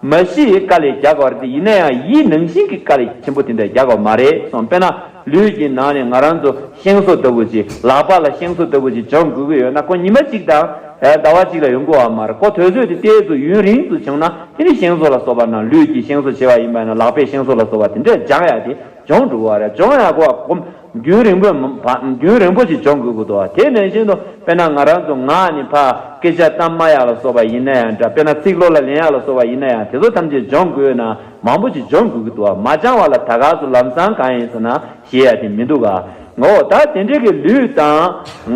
མ་གཞི་དཀའ་ལས་རྒྱག་དགོས་རེད་དེ། ཡིན་ན་ཡང་ཡིད་ནང་བཞིན་གྱི་དཀའ་ལས་ཆེན་པོ་དེ་འདྲ་རྒྱག་དགོས་མ་རེད་གསུངས། དཔེར་ན་ལུས་ཀྱི་ནང་ནས་ང་རང་ཚོ་ཤིང་བཟོ་ལྟ་བུ་ཅིག་ལག་པ་ལ་ཤིང་བཟོ་ལྟ་བུ་ཅིག་སྦྱོང་དགོས་ཀྱི་ཡོད་ན། ཁོ་ཉི་མ་གཅིག་དང་ཟླ་བ་གཅིག་ལ་ཡོང་གི་ཡོད་མ་རེད། ཁོ་དུས་ཚོད་དེ་ཏོག་ཙམ་ཡུན་རིང་དུ་བྱུང་ན། དེ་ནི་ཤིང་བཟོ་ལ་སོགས་པ་ནང་ལུས་ཀྱི་ཤིང་བཟོ་བྱེད་པ་ཡིན་པ་ཡིན་ན། ལག་པའི་ཤིང་བཟོ་ལ་སོགས་པ་དེ་འདྲ་སྦྱང་ཡག་དེ་སྦྱོང་འགྲོ་བ་རེད། སྦྱོང་ཡག་གོ་རྒྱུན་རིང་པོ་རྒྱུན་རིང་པོ་ཞིག་སྦྱོང་དགོས་ཀྱི་འདུག་དེ་ནང་བཞིན་དུ་དཔེར་ན་ང་རང་ཚོ་ངག་ནས་ཕར་སྐད་ཆ་གཏམ་སྨྲ་ཡག་ལ་སོགས་པ་ཡིན་ན་ཡང་འདྲ། དཔེར་ན་ཚིག་བློ་ལ་ལེན་ཡག་ལ་སོགས་པ་ཡིན་ན་ཡང་། དེ་ཚོ་ཐམས་ཅད་སྦྱོང་དགོས་ན་མང་པོ་ཞིག་སྦྱོང་དགོས་ཀྱི་འདུག་མ་སྦྱང་བ་ལ་ད་ག་སུ་ལམ་སང་གང་ཡིན་ཟེར་ན་ཤེས་ཡག་དེ་མི་འདུག་ག་འོ་ད་དེ་འདྲའི་གི་ལུས་དང་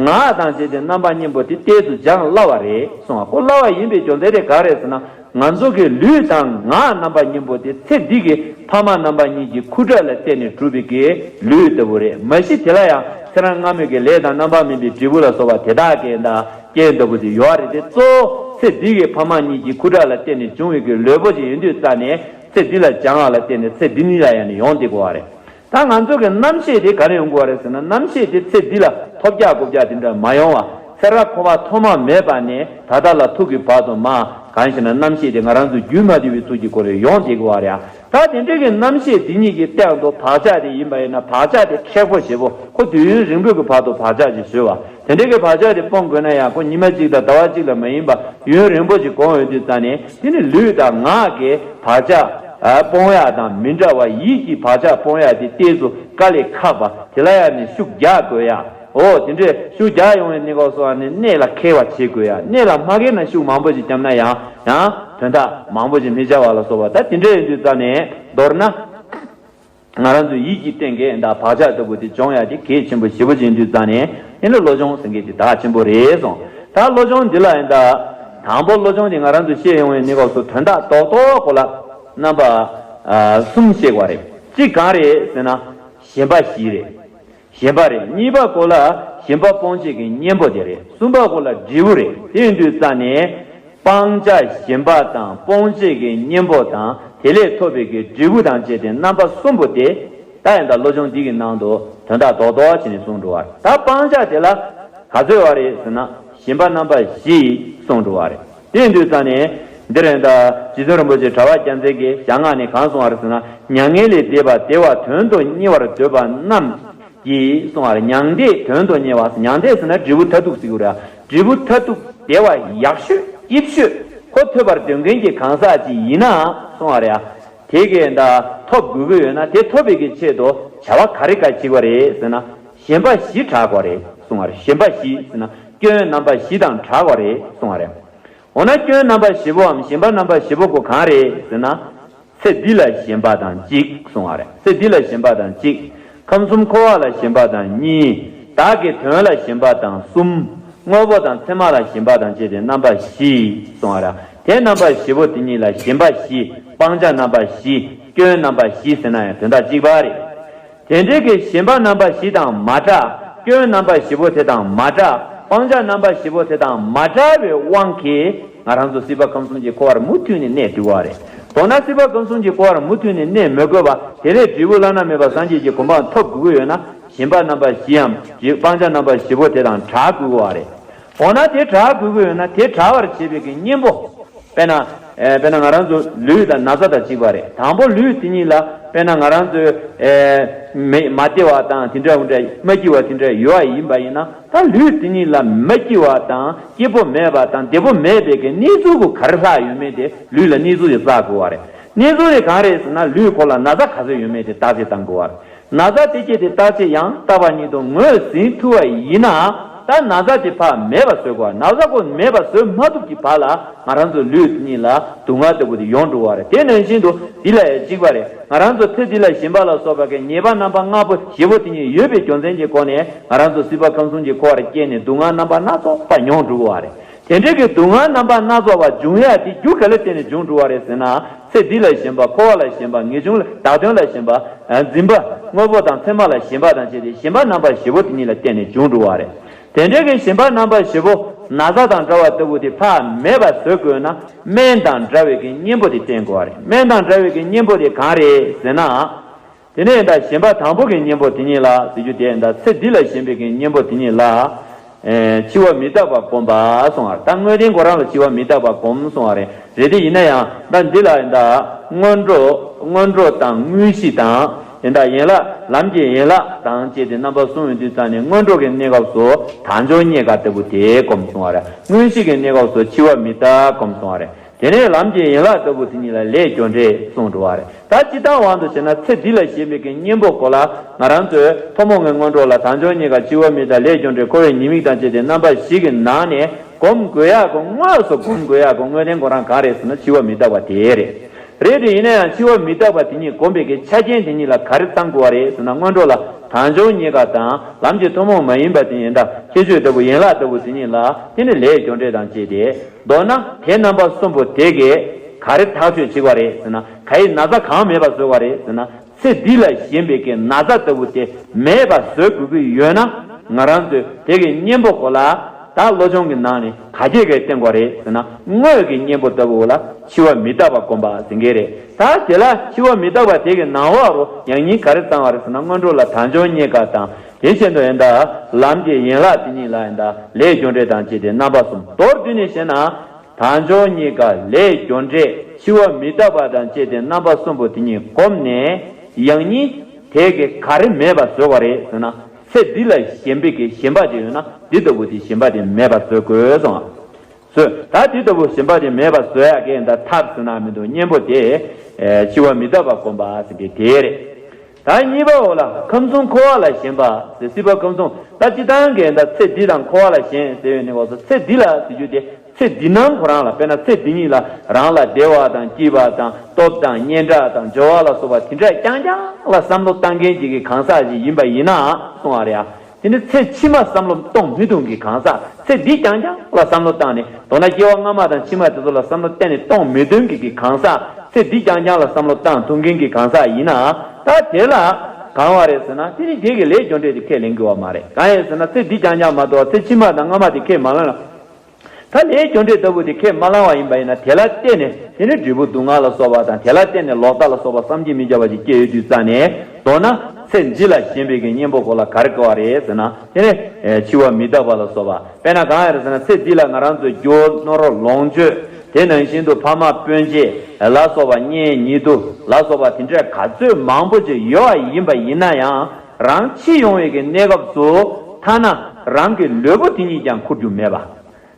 ངག་དང་བཅས་ཏེ་རྣམ་པ་གཉིས་པོ་དེ་ཏོག་ཙམ་སྦྱང་སླ་བ་རེད་གསུངས་པ། ཁོ་སླ་བ་ཡིན་པའི་རྒྱུ་མཚན་དེ་ག་རེད་ཟེར་ན། ང་ཚོ་གི་ལུས་དང་ངག་རྣམ་པ་གཉིས་པོ་དེ་ཚེ་འདི་གི་ཕ་མ་རྣམ་པ་གཉིས་ཀྱི་ཁུ་ཁྲག་ལ་བརྟེན་ནས་གྲུབ་པའི་གི་ལུས་ལྟ་བུ་རེད། མ་གཞི་དེ་ལ་ཡང་ཚེ་རབས་སྔ་མོའི་གི་ལས་དང་རྣམ་པར་སྨིན་པའི་འབྲས་བུ་ལ་སོགས་པ་དེ་དག་གི་ད་རྐྱེན་ལྟ་བུ་ཞིག་ཡོད་རེད་དེ། གཙོ་བོ་ཚེ་འདི་གི་ཕ་མ་གཉིས་ཀྱི་ཁུ་ཁྲག་ལ་བརྟེན་ནས་བྱུང་བའི་གི་ལུས་པོ་ཞིག་ཡིན་དུས་ཙ་ནས། ཚེ་འདི་ལ་སྦྱང་བ་ལ་བརྟེན་ནས་ཚེ་འདི་ཉིད་ལ་ཡང་ནི་ཡོང་བསྡད་དགོས་པ་རེད། ད་ང་ཚོ་གི་རྣམ་ཤེས་དེ་ག་ནས་ཡོང་དགོས་པ་རེད་ཟེར་ན། རྣམ་ཤེས་དེ་ཚེ་འདི་ལ་ཐོབ་རྒྱག་རྐུབ་རྒྱག་དེ་འདྲ་མ་ཡོང་བ། ཚེ་རབས་འཁོར་བ་ཐོག་མ་མེད་པ་ནས་ད་ལྟ་ལ་ཐུག་གི་བར་དུ་མ་གང་ཞེ་ན། རྣམ་ཤེས་དེ་ང་རང་ཚོ་རྒྱུས་མ་བསྡུས་པའི་ཚུལ་གྱི་སྒོ་ནས་ཡོང་བསྡད་དགོས་པ་རེད། ད་དེ་འདྲ་གི་རྣམ་ཤེས་དེ་ཉིད་ཀྱི་སྟེང་དུ་བག་ཆགས་དེ་ཡིན་པ་ཡིན་ན། བག་ཆགས་དེ་མཁྲེགས་པོ་ཞེ་པོ། ཁོ་དུས་ཡུན་རིང་པོའི་གི་བར་དུ་བག་ཆགས་ཅིག་བཟོས་པ། དེ་འདྲ་གི་བག་ཆགས་དེ་སྤོང་དགོས་ན་ཡང་ཁོ་ཉི་མ་གཅིག་དང་ཟླ་བ་གཅིག་ལ་མ་ཡིན་པ་ཡུན་རིང་པོ་ཞིག་གོམས་ཡོང་དུས་ཙ་ནས། དེ་ནི་ལུས་དང་ངག་གི་བག་ཆགས་སྤོང་ཡག་དང་མི་འདྲ་བ། ཡིད་ཀྱི་བག་ཆགས་སྤོང་ཡག་དེ་ཏོག་ཙམ་དཀའ་ལས་ཁག་པ། དེ་ལ་ཡང་ནི་ཤུགས་རྒྱག་དགོས་ཡ། འོ་དེ་འདྲས་ཤུགས་རྒྱག་ཡོང་བའི་གནས་སྐབས་སུ་ནི་གནད་ལ་འཁེལ་བ་བྱེད་དགོས་ཡ། གནད་ལ་མ་འཁེལ་ན་ཤུགས་མང་པོ་ཞིག་བརྒྱབ་ན་ཡང་ཡང་དོན་དག་མང་པོ་ཞིག་མི་བྱ་བ་ལ་སོགས་པ། ད་དེ་འདྲས་ཡིན་དུས་ཙ་ནས་མདོར་ན། ང་རང་ཚོའི་ཡིད་ཀྱི་སྟེང་གི་ད་བག་ཆགས་ལྟ་བུ་དེ་སྦྱོང་ཡ་དེ་གལ་ཆེན་པོ་ཞེ་པོ་ཅིག་ཡིན་དུས་ཙ་ནས། ཨེ་ནི་བློ་སྦྱོང་ཟེར་མཁན་དེ་དག་ཆེན་པོ་རེད་གསུངས། ད་བློ་སྦྱོང་འདི་ལ་ཡིན་ད། དང་པོ་བློ་སྦྱོང་དེ་ང་རང་ཚོ་ཤེས་ཡོང་བའི་གནས་སྐབས་སུ་དོན་དག་རྡོག་རྡོག་གོ་ལ་རྣམ་པ་ཨ་གསུམ་ཤེས་དགོས་རེད། གཅིག་གང་རེད་ཟེར་ན། ཞེན་པ་བཞི་རེད། ཞེན་པ་རེད། གཉིས་པ་གོ་ལ་ཞེན་པ་སྤོང་བྱེད་ཀྱི་གཉེན་པོ་དེ་རེད། གསུམ་པ་གོ་ལ་འབྲས་བུ་རེད། དེ་ཡིན་དུས་ཙ་ནས། སྤང་བྱ་ཞེན་པ་དང་སྤོང་བྱེད་ཀྱི་གཉེན་པོ་དང་། དེ་ལས་ཐོབ་པའི་གི་འབྲས་བུ་དང་བཅས་ཏེ་རྣམ་པ་གསུམ་པོ་དེ། ད་ཡང་ད་བློ་སྦྱོང་འདི་གི་ནང་དུ་དོན་དག་རྡོག་རྡོག་བྱས་ནས་གསུངས་འགྲོ་བ། ད་སྤང་བྱ་དེ་ལ་ག་ཚོད་ཡོད་རེད་ཟེར་ན། ཞེན་པ་རྣམ་པ་བཞི་གསུངས་འགྲོ་བ་རེད། དེ་ཡིན་དུས་ཙ་ནས། འདིར་ཡང་ད་རྗེ་བཙུན་རིན་པོ་ཆེ་གྲྭ་པ་རྒྱལ་མཚན་གྱིས་ཞལ་སྔ་ནས་གང་གསུངས་པ་རེད་ཟེར་ན། མྱ་ངན་ལས་འདས་པ་བདེ་བ་དོན་དུ་གཉེར་བར་འདོད་པ་རྣམས་ཀྱིས་གསུངས་པ་རེད། མྱང་འདས་དོན་དུ་གཉེར་བ། མྱང་འདས་ཟེར་ན་འབྲས་བུ་མཐར་ཐུག་ཟེར་གྱི་རེད། འབྲས་བུ་མཐར་ཐུག་བདེ་བ་ཡག་ཤོས་སྐྱིད་ཤོས་ཁོ་ཐོབ་པར་འདོད་མཁན་གྱི་གང་ཟག་ཅིག་ཡིན་ན་གསུངས་པ་རེད། དེ་གས་ད་ཐོབ་དགོས་ཀྱི་ཡོད་ན། དེ་ཐོབ་པའི་གི་ཆེད་དུ་བྱ་བ་ག་རེ་ག་བྱེད་དགོས་རེད་ཟེར་ན། ཞེན་པ་བཞི་དྲག་དགོས་རེད་གསུངས་པ་རེད། ཞེན་པ་བཞི་ཟེར་ན་སྐྱོན་རྣམ་པ་བཞི་དང་དྲག་དགོས་རེད་གསུངས་པ་རེད། འོ་ན་སྐྱོན་རྣམ་པ་བཞི་པོའམ་ཞེན་པ་རྣམ་པ་བཞི་པོ་ཁོ་གང་རེད་ཟེར་ན། ཚེ་འདི་ལ་ཞེན་པ་དང་གཅིག་གསུངས་པ་རེད། ཚེ་འདི་ལ་ཞེན་པ་དང་གཅིག་ཁམས་གསུམ་འཁོར་བ་ལ་ཞེན་པ་དང་གཉིས། བདག་གི་དོན་ལ་ཞེན་པ་དང་གསུམ། དངོས་པོ་དང་མཚན་མ་ལ་ཞེན་པ་དང་བཅས་ཏེ་རྣམ་པ་བཞི་གསུངས་པ་རེད། དེ་རྣམ་པ་བཞི་པོ་དེ་གཉིས་ལ་ཞེན་པ་བཞི། སྤང་བྱ་རྣམ་པ་བཞི། སྐྱོན་རྣམ་པ་བཞི་ཟེར་ན་ཡང་དོན་དག་གཅིག་པ་རེད། དེ་འདྲའི་གི་ཞེན་པ་རྣམ་པ་བཞི་དང་མ་བྲལ། སྐྱོན་རྣམ་པ་བཞི་པོ་དེ་དང་མ་བྲལ། སྤང་བྱ་རྣམ་པ་བཞི་པོ་དེ་དང་མ་བྲལ་བའི་དབང་གིས་ང་རང་ཚོ་སྲིད་པ་ཁམས་གསུམ་གྱི་འཁོར་བར་མུ་མཐུད་ནས་གནས་འགྲོ་བ་རེད། མདོར་ན་སྲིད་པ་ཁམས་གསུམ་གྱི་འཁོར་བར་མུ་མཐུད་ནས་གནས་མི་དགོས་པ། དེ་ལས་འབྲས་བུ་བླ་ན་མེད་པ་སངས་རྒྱས་ཀྱི་གོ་འཕང་ཐོབ་དགོས་ཀྱི་ཡོད་ན། ཞེན་པ་རྣམ་པ་བཞིའམ་སྤང་བྱ་རྣམ་པ་བཞི་པོ་དེ་དང་བྲལ་དགོས་ཀྱི་ཡོད་རེད། འོ་ན་དེ་བྲལ་དགོས་ཀྱི་ཡོད་ན། དེ་བྲལ་བར་བྱེད་པའི་གི་གཉེན་པོ། དཔེར་ན། ཨེ། དཔེར་ན་ང་རང་ཚོ་ལུས་དང་ན་ཚ་དང་གཅིག་པ་རེད། དང་པོ་ལུས་དེ་ཉིད་ལ་དཔེར་ན་ང་རང་ཚོའི། ཨེ། མི་མ་བདེ་བ་དང་དེ་འདྲ་འུ་འདྲ་མ་སྐྱིད་པ་དེ་འདྲ་ཡོད་པ་ཡིན་པ་ཡིན་ན། ད་ལུས་དེ་ཉིད་ལ་མ་སྐྱིད་པ་དང་སྐྱིད་པོ་མེད་པ་དང་བདེ་པོ་མེད་པའི་གི་གནས་ཚུལ་གོ་ག་རེ་ལྷག་ཡོད་མེད་དེ་ལུས་ལ་གནས་ཚུལ་དེ་བསགས་དགོས་པ་རེད། གནས་ཚུལ་དེ་གང་རེད་ཟེར་ན། ལུས་ཁོ་ལ་ན་ཚ་ག་ཚོད་ཡོད་མེད་དེ་བརྟག་དཔྱད་བཏང་དགོས་པ་རེད། ན་ཚ་དེ་སྐྱེས་ཏེ་བརྟག་དཔྱད་ཡང་བརྟག་པ་ཉིད་དུ་ངོས་ཟིན་ཐུབ་པ་ཡིན་ན། ད་ན་ཚ་དེ་ཕར་མེད་པ་བཟོ་དགོས། ན་ཚ་ཁོ་མེད་པ་བཟོ་མ་ཐུབ་ཀྱི་བར་ལ་ང་རང་ཚོ་ལུས་དེ་ཉིད་ལ་སྡུག་བསྔལ་ལྟ་བུ་དེ་ཡོང་འགྲོ་བ་རེད། དེ་ནང་བཞིན་དུ་འདི་ལ་ཡང་གཅིག་པ་རེད། ང་རང་ཚོ་ཚེ་འདི་ལ་ཞེན་པ་ལ་སོགས་པ་གི་ཉེས་པ་རྣམ་པ་ལྔ་པོ་བཞི་པོ་དེ་ཉིད་ཡོད་པའི་རྒྱུ་མཚན་གྱི་སྒོ་ནས་ང་རང་ཚོ་སྲིད་པ་ཁམས་གསུམ་གྱི་འཁོར་བར་སྐྱེས་ནས་སྡུག་བསྔལ་རྣམ་པ་སྣ་ཚོགས་པ་མྱོང་འགྲོ་གི་ཡོད་རེད། དེ་འདྲའི་གི་སྡུག་བསྔལ་རྣམ་པ་སྣ་ཚོགས་པ་འབྱུང་ཡ་དེ་རྒྱུ་ག་ལ་བརྟེན་ནས་འབྱུང་འགྲོ་བ་རེད་ཟེར་ན། ཚེ་འདི་ལ་ཞེན་པ། འཁོར་བ་ལ་ཞེན་པ། ངེས་འབྱུང་ལ་བདག་དོན་ལ་ཞེན་པ། ཨ། འཛིན་པ། དངོས་པོ་དང་མཚན་མ་ལ་ཞེན་པ་དང་བཅས་ཏེ་ཞེན་པ་རྣམ་པ་བཞི་པོ་དེ་ཉིད་ལ་བརྟེན་ནས་འབྱུང་འགྲོ་བ་རེད། དེ་འདྲའི་གི་ཞེན་པ་རྣམ་པ་བཞི་པོ་ན་ཚ་དང་འདྲ་བ་ལྟ་བུ་དེ་ཕར་མེད་པ་བཟོ་དགོས་ན་སྨན་དང་འདྲ་བའི་གི་གཉེན་པོ་དེ་བསྟེན་དགོས་པ་རེད། སྨན་དང་འདྲ་བའི་གི་གཉེན་པོ་དེ་གང་རེད་ཟེར་ན། དེ་ནས་ད་ཞེན་པ་དང་པོ་གི་གཉེན་པོ་དེ་ཉིད་ལ་ཟེར་རྒྱུ་དེ་ད་ཚེ་འདི་ལ་ཞེན་པའི་གི་གཉེན་པོ་དེ་ཉིད་ལ། ཨེ། འཆི་བ་མི་རྟག་པ་སྒོམ་པ་གསུངས་པ་རེད། ད་དངོས་བསྟན་ཁོ་རང་ལ་འཆི་བ་མི་རྟག་པ་སྒོམ་གསུངས་པ་རེད། རེད་དེ་ཡིན་ན་ཡང་ད་འདི་ལ་ད་སྔོན་འགྲོ། སྔོན་འགྲོ་དང་དངོས་གཞི་དང་། དེ་ད་ཡན་ལག་ལམ་གྱི་ཡན་ལག་དང་བཅས་ཏེ་རྣམ་པ་གསུམ་ཡོད་དུས་ཙང་ནས་སྔོན་འགྲོ་གི་གནས་སྐབས་སུ་དལ་འབྱོར་རྙེད་དཀའ་ལྟ་བུ་དེ་སྒོམ་གསུངས་པ་རེད། དངོས་གཞི་གི་གནས་སྐབས་སུ་འཆི་བ་མི་རྟག་སྒོམ་གསུངས་པ་རེད། དེ་ནས་ལམ་གྱི་ཡན་ལག་ལྟ་བུ་དེ་ཉིད་ལ་ལས་རྒྱུ་འབྲས་གསུངས་འགྲོ་བ་རེད། ད་སྤྱིར་བཏང་དབང་དུ་བྱས་ན་ཚེ་འདི་ལ་ཞེན་པའི་གི་གཉེན་པོ་སྐོར་ལ་ང་རང་ཚོས་ཐུན་མོང་གི་སྔོན་འགྲོ་ལ་དལ་འབྱོར་རྙེད་དཀའ། འཆི་བ་མི་རྟག། ལས་རྒྱུ་འབྲས། འཁོར་བའི་ཉེས་དམིགས་དང་བཅས་ཏེ་རྣམ་པ་བཞི་གི་ནང་ནས་སྒོམ་དགོས་ཡག་གི། དངོས་སུ་སྒོམ་དགོས་ཡག་གི་དངོས་བསྟན་ཁོ་རང་གང་རེད་ཟེར་ན་འཆི་བ་མི་རྟག་པ་དེ་རེད། རེད་དེ་ཡིན་ན་ཡང་འཆི་བ་མི་རྟག་པ་དེ་ཉིད་སྒོམ་པའི་གི་ཆ་རྐྱེན་དེ་ཉིད་ལ་ག་རེ་ཚང་དགོས་པ་རེད་ཟེར་ན། སྔོན་འགྲོ་ལ་དལ་འབྱོར་རྙེད་དཀའ་དང་ལམ་གྱི་ཐུན་མོང་མ་ཡིན་པ་དེ་ཡིན་ད་ཁྱད་ཆོས་ལྟ་བུ་ཡན་ལག་ལྟ་བུ་དེ་ཉིད་ལ་དེ་ནི་ལས་རྒྱུ་འབྲས་དང་བཅས་ཏེ། མདོར་ན་དེ་རྣམ་པ་གསུམ་པོ་དེ་གས་ག་རེ་ཐག་གཅོད་བྱེད་པ་རེད་ཟེར་ན། ག་ཡི་ན་ཚ་གང་མེད་པ་བཟོ་བ་རེད་ཟེར་ན། ཚེ་འདི་ལ་ཞེན་པའི་གི་ན་ཚ་ལྟ་བུ་དེ་མེད་པ་བཟོ་དགོས་ཀྱི་ཡོད་ན། ང་རང་ཚོས་དེ་གི་གཉེན་པོ་སྐོར་ལ་ད་བློ་སྦྱོང་གི་ནང་ནས་ག་གེ་གེ་བསྟེན་དགོས་རེད་ཟེར་ན། དངོས་ཀྱི་གཉེན་པོ་ལྟ་བུ་ལ་འཆི་བ་མི་རྟག་པ་སྒོམ་པ་ཟེར་གྱི་རེད། ད་དེ་ལ་འཆི་བ་མི་རྟག་པ་དེ་གི་ནང་བ་རུ་ཡང་སྙིང་ག་རེ་ཚང་བ་རེད་ཟེར་ན། སྔོན་འགྲོ་ལ་དལ་འབྱོར་རྙེད་དཀའ་དང་། དེ་བཞིན་དུ་ཡང་ད་ལམ་གྱི་ཡན་ལག་དེ་ཉིད་ལ་ཡང་ད་ལས་རྒྱུ་འབྲས་དང་བཅས་ཏེ་རྣམ་པ་གསུམ། མདོར་བསྡུས་ནས་བཤད་ན། དལ་འབྱོར་རྙེད་དཀའ། ལས་རྒྱུ་འབྲས། འཆི་བ་མི་རྟག་པ་དང་བཅས་ཏེ་རྣམ་པ་གསུམ་པོ་དེ་ཉིད་བསྒོམས་ནས། ཡང་སྙིང་དེ་གི་ག་རེ་མེད་པ་བཟོ་བ་རེད་ཟེར་ན། ཚེ་འདི་ལ་ཞེན་པའི་གི་ཞེན་པ་ཅིག་ཡོད་ན་འདི་ལྟ་བུ་དེ་ཞེན་པ་དེ་མེད་པ་བཟོ་དགོས་གསུངས། བཟོས། ད་དེ་ལྟ་བུ་ཞེན་པ་དེ་མེད་པ་བཟོ་ཡག་གི་ད་ཐབས་ཟེར་ན་མི་འདུག་གཉེན་པོ་དེ། ཨེ། འཆི་བ་མི་རྟག་པ་སྒོམ་པ་ཟེར་གྱི་དེ་རེད། ད་གཉིས་པ་འོ་ལ་ཁམས་གསུམ་འཁོར་བ་ལ་ཞེན་པ་ཟེར། སྲིད་པ་ཁམས་གསུམ་ད་སྤྱིར་བཏང་གི་ད་ཚེ་འདི་དང་འཁོར་བ་ལ་ཞེན་ཟེར་ཡོད་ནི་བ་སོ། ཚེ་འདི་ལ་ཟེར་རྒྱུ་དེ་ཚེ་འདི་སྣང་ཁོ་རང་ལ། དཔེར་ན་ཚེ་འདི་ཉིད་ལ་རང་ལ་བདེ་བ་དང་སྐྱིད་པ་དང་སྟོབས་དང་སྙན་གྲགས་དང་འབྱོར་བ་ལ་སོགས་པ་དེ་འདྲ་རྐྱང་རྐྱང་ལ་བསམ་བློ་བཏང་མཁན་ཅིག་གི་གང་ཟག་ཅིག་ཡིན་པ་ཡིན་ན་གསུང་བ་རེད་ཡ། དེ་ནི་ཚེ་ཕྱི་མ་བསམ་བློ་གཏོང་མི་ཐུབ་མཁན་གྱི་གང་ཟག། ཚེ་འདི་རྐྱང་རྐྱང་ལ་བསམ་བློ་བཏང་ནས་མདོར་ན་སྐྱེ་བ་སྔ་མ་དང་ཕྱི་མ་དེ་ཚོ་ལ་བསམ་བློ་གཏན་ནས་གཏོང་མི་ཐུབ་མཁན་གྱི་གང་ཟག། ཚེ་འདི་རྐྱང་རྐྱང་ལ་བསམ་བློ་བཏང་ཐུབ་མཁན་གྱི་གང་ཟག་ཡིན་ན། ད་དེ་ལ་གང་བ་རེད་ཟེར་ན། དེ་ནི་དེ་གི་ལས་རྒྱུ་འབྲས་དེ་ཁས་ལེན་དགོས་བ་མ་རེད། གང་ཡིན་ཟེར་ན་ཚེ་འདི་རྐྱང་རྐྱང་མ་གཏོགས་ཚེ་ཕྱི་མ་དང་སྔ་མ་དེ་ཁས་མ་ལེན་ལ། ད་ལས་རྒྱུ་འབྲས་ལྟ་བུ་དེ་ཁས་མ་བླངས་བ་ཡིན་པ་ཡིན་ན། དེ་ལ་བརྟེན་ནས་དེ་ནི་འབྲས་བུ་སྡུག་བསྔལ་ལ་སོགས་པ་དང་། དེ་ལ་བརྟེན་ནས་ལོག་ལྟ་ལ་སོགས་པ་བསམ་གྱིས་མི་ཁྱབ་པ་ཞིག་སྐྱེ་ཡོང་དུས་ཙང་ནས། མདོར་ན་ཚེ་འདི་ལ་ཞེན་པའི་གི་གཉེན་པོ་སྐོར་ལ་ག་རེ་བཀོད་པ་རེད་ཟེར་ན། དེ་ནི་འཆི་བ་མི་རྟག་པ་ལ་སོགས་པ། དཔེར་ན་གང་ཡིན་ཟེར་ན། ཚེ་འདི་ལ་ང་རང་ཚོའི་རྒྱུ་ནོར་ལོངས་སྤྱོད། དེ་ནང་བཞིན་དུ་ཕ་མ་སྤུན་མཆེད་ལ་སོགས་པ། གཉེན་ཉེ་དུ་ལ་སོགས་པ་དེ་འདྲ་ག་ཚོད་མང་པོ་ཅིག་ཡོད་པ་ཡིན་པ་ཡིན་ན་ཡང་། རང་འཆི་ཡོང་བའི་གི་གནས་སྐབས་སུ་ཐ་ན་རང་གི་ལུས་པོ་དེ་ཉིད་ཀྱང་འཁུར་རྒྱུ་མེད་པ།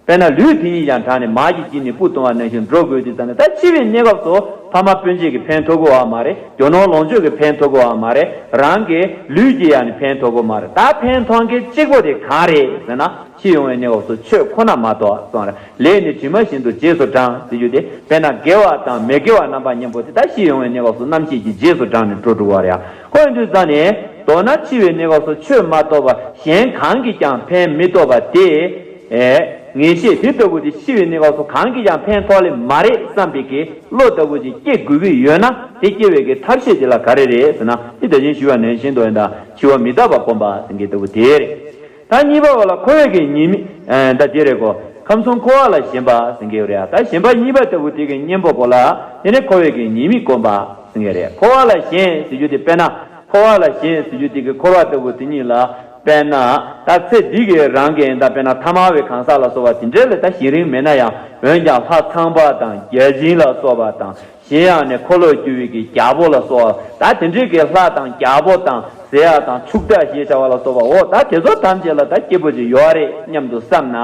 དཔེར་ན་ལུས་དེ་ཉིད་ཀྱང་དྲངས་ནས་མར་གྱི་དཀྱིལ་ནས་སྤུ་བཏུང་བ་ནང་བཞིན་འགྲོ་དགོས་དུས་ཙང་ནས། ད་འཆི་བའི་གནས་སྐབས་སུ་ཕ་མ་སྤུན་མཆེད་ཀྱིས་ཕན་ཐོགས་ཀྱི་ཡོད་མ་རེད། རྒྱུ་ནོར་ལོངས་སྤྱོད་ཀྱིས་ཕན་ཐོགས་ཀྱི་ཡོད་མ་རེད། རང་གི་ལུས་ཀྱིས་ཡང་ནི་ཕན་ཐོགས་ཀྱི་ཡོད་མ་རེད། ད་ཕན་ཐོགས་མཁན་གཅིག་པོ་དེ་གང་རེད་ཟེར་ན། འཆི་ཡོང་བའི་གནས་སྐབས་སུ་ཆོས་ཁོ་ན་མ་གཏོགས་གསུངས་རེད། ལས་ནི་གྲིབ་མ་བཞིན་དུ་རྗེས་སུ་འབྲང་ཟེར་རྒྱུ་དེ། དཔེར་ན་དགེ་བ་དང་མི་དགེ་བ་རྣམ་པ་གཉིས་པོ་དེ་ད་འཆི་ཡོང་བའི་གནས་སྐབས་སུ་རྣམ་ཤེས་ཀྱིས་རྗེས་སུ་འབྲངས་ནས་འགྲོ་འགྲོ་བ་རེད། ཁོ་ཡིན་དུས་ཙང་ནས་མདོར་ན་འཆི་བའི་གནས་སྐབས་སུ་ཆོས་མ་གཏོགས་པ་གཞན་གང་གིས་ཀྱང་ཕན་མི་ཐོགས་པ་དེ། ཨེ། ངེས་ཤེས་དེ་ལྟ་བུ་དེ་འཆི་བའི་གནས་སྐབས་སུ་གང་གིས་ཀྱང་ཕན་ཐོགས་ལེ་མ་རེད་བསམ་པའི་གི་བློ་ལྟ་བུ་ཅིག་སྐྱེ་དགོས་ཀྱི་ཡོད་ན། དེ་སྐྱེ་བའི་གི་ཐབས་ཤེས་དེ་ལ་ག་རེ་རེད་ཟེར་ན། དེ་ད་གིན་ཞུས་པ་ནང་བཞིན་དུ་ཡིན་ད། འཆི་བ་མི་རྟག་པ་སྒོམ་པ་ཟེར་མཁན་ལྟ་བུ་དེ་རེད། ད་གཉིས་པ་བ་ལ་འཁོར་བའི་གི་ཉེས་དམིགས། ཨ། ད་དེ་རེད་གོ། ཁམས་གསུམ་འཁོར་བ་ལ་ཞེན་པ་ཟེར་མཁན་རེད་ཡ། ད་ཞེན་པ་གཉིས་པ་ལྟ་བུ་དེ་གི་གཉེན་པོ་སྐོར་ལ། དེ་ནི་འཁོར་བའི་གི་ཉེས་དམིགས་སྒོམ་པ་ཟེར་མཁན་རེད། འཁོར་བ་ལ་ཞེན་ཟེར་རྒྱུ་དེ། དཔེར་ན་འཁོར་བ་ལ་ཞེན་ཟེར་རྒྱུ་དེ་གི་འཁོར་བ་ལྟ་བུ་དེ་ཉིད་ལ། དཔེར་ན་ད་ཚེ་འདི་གི་རང་གི་ད་དཔེར་ན་ཐ་མལ་པའི་གང་ཟག་ལ་སོགས་པ་དེ་འདྲ་ལ་ད་ཞེན་རིན་མེད་ན་ཡང་། འོན་ཀྱང་ལྷ་ཚངས་པ་དང་བརྒྱ་བྱིན་ལ་སོགས་པ་དང་། གཞན་ཡང་ནི་འཁོར་ལོས་སྒྱུར་བའི་གི་རྒྱལ་པོ་ལ་སོགས་པ། ད་དེ་འདྲའི་གི་ལྷ་དང་རྒྱལ་པོ་དང་ཟེར་ཡ་དང་ཕྱུག་བདག་ཞེས་བྱ་བ་ལ་སོགས་པ། འོ་ད་དེ་ཚོ་ཐམས་ཅད་ལ་ད་སྐྱིད་པོ་ཅིག་ཡོད་རེད་སྙམ་དུ་བསམ་ན།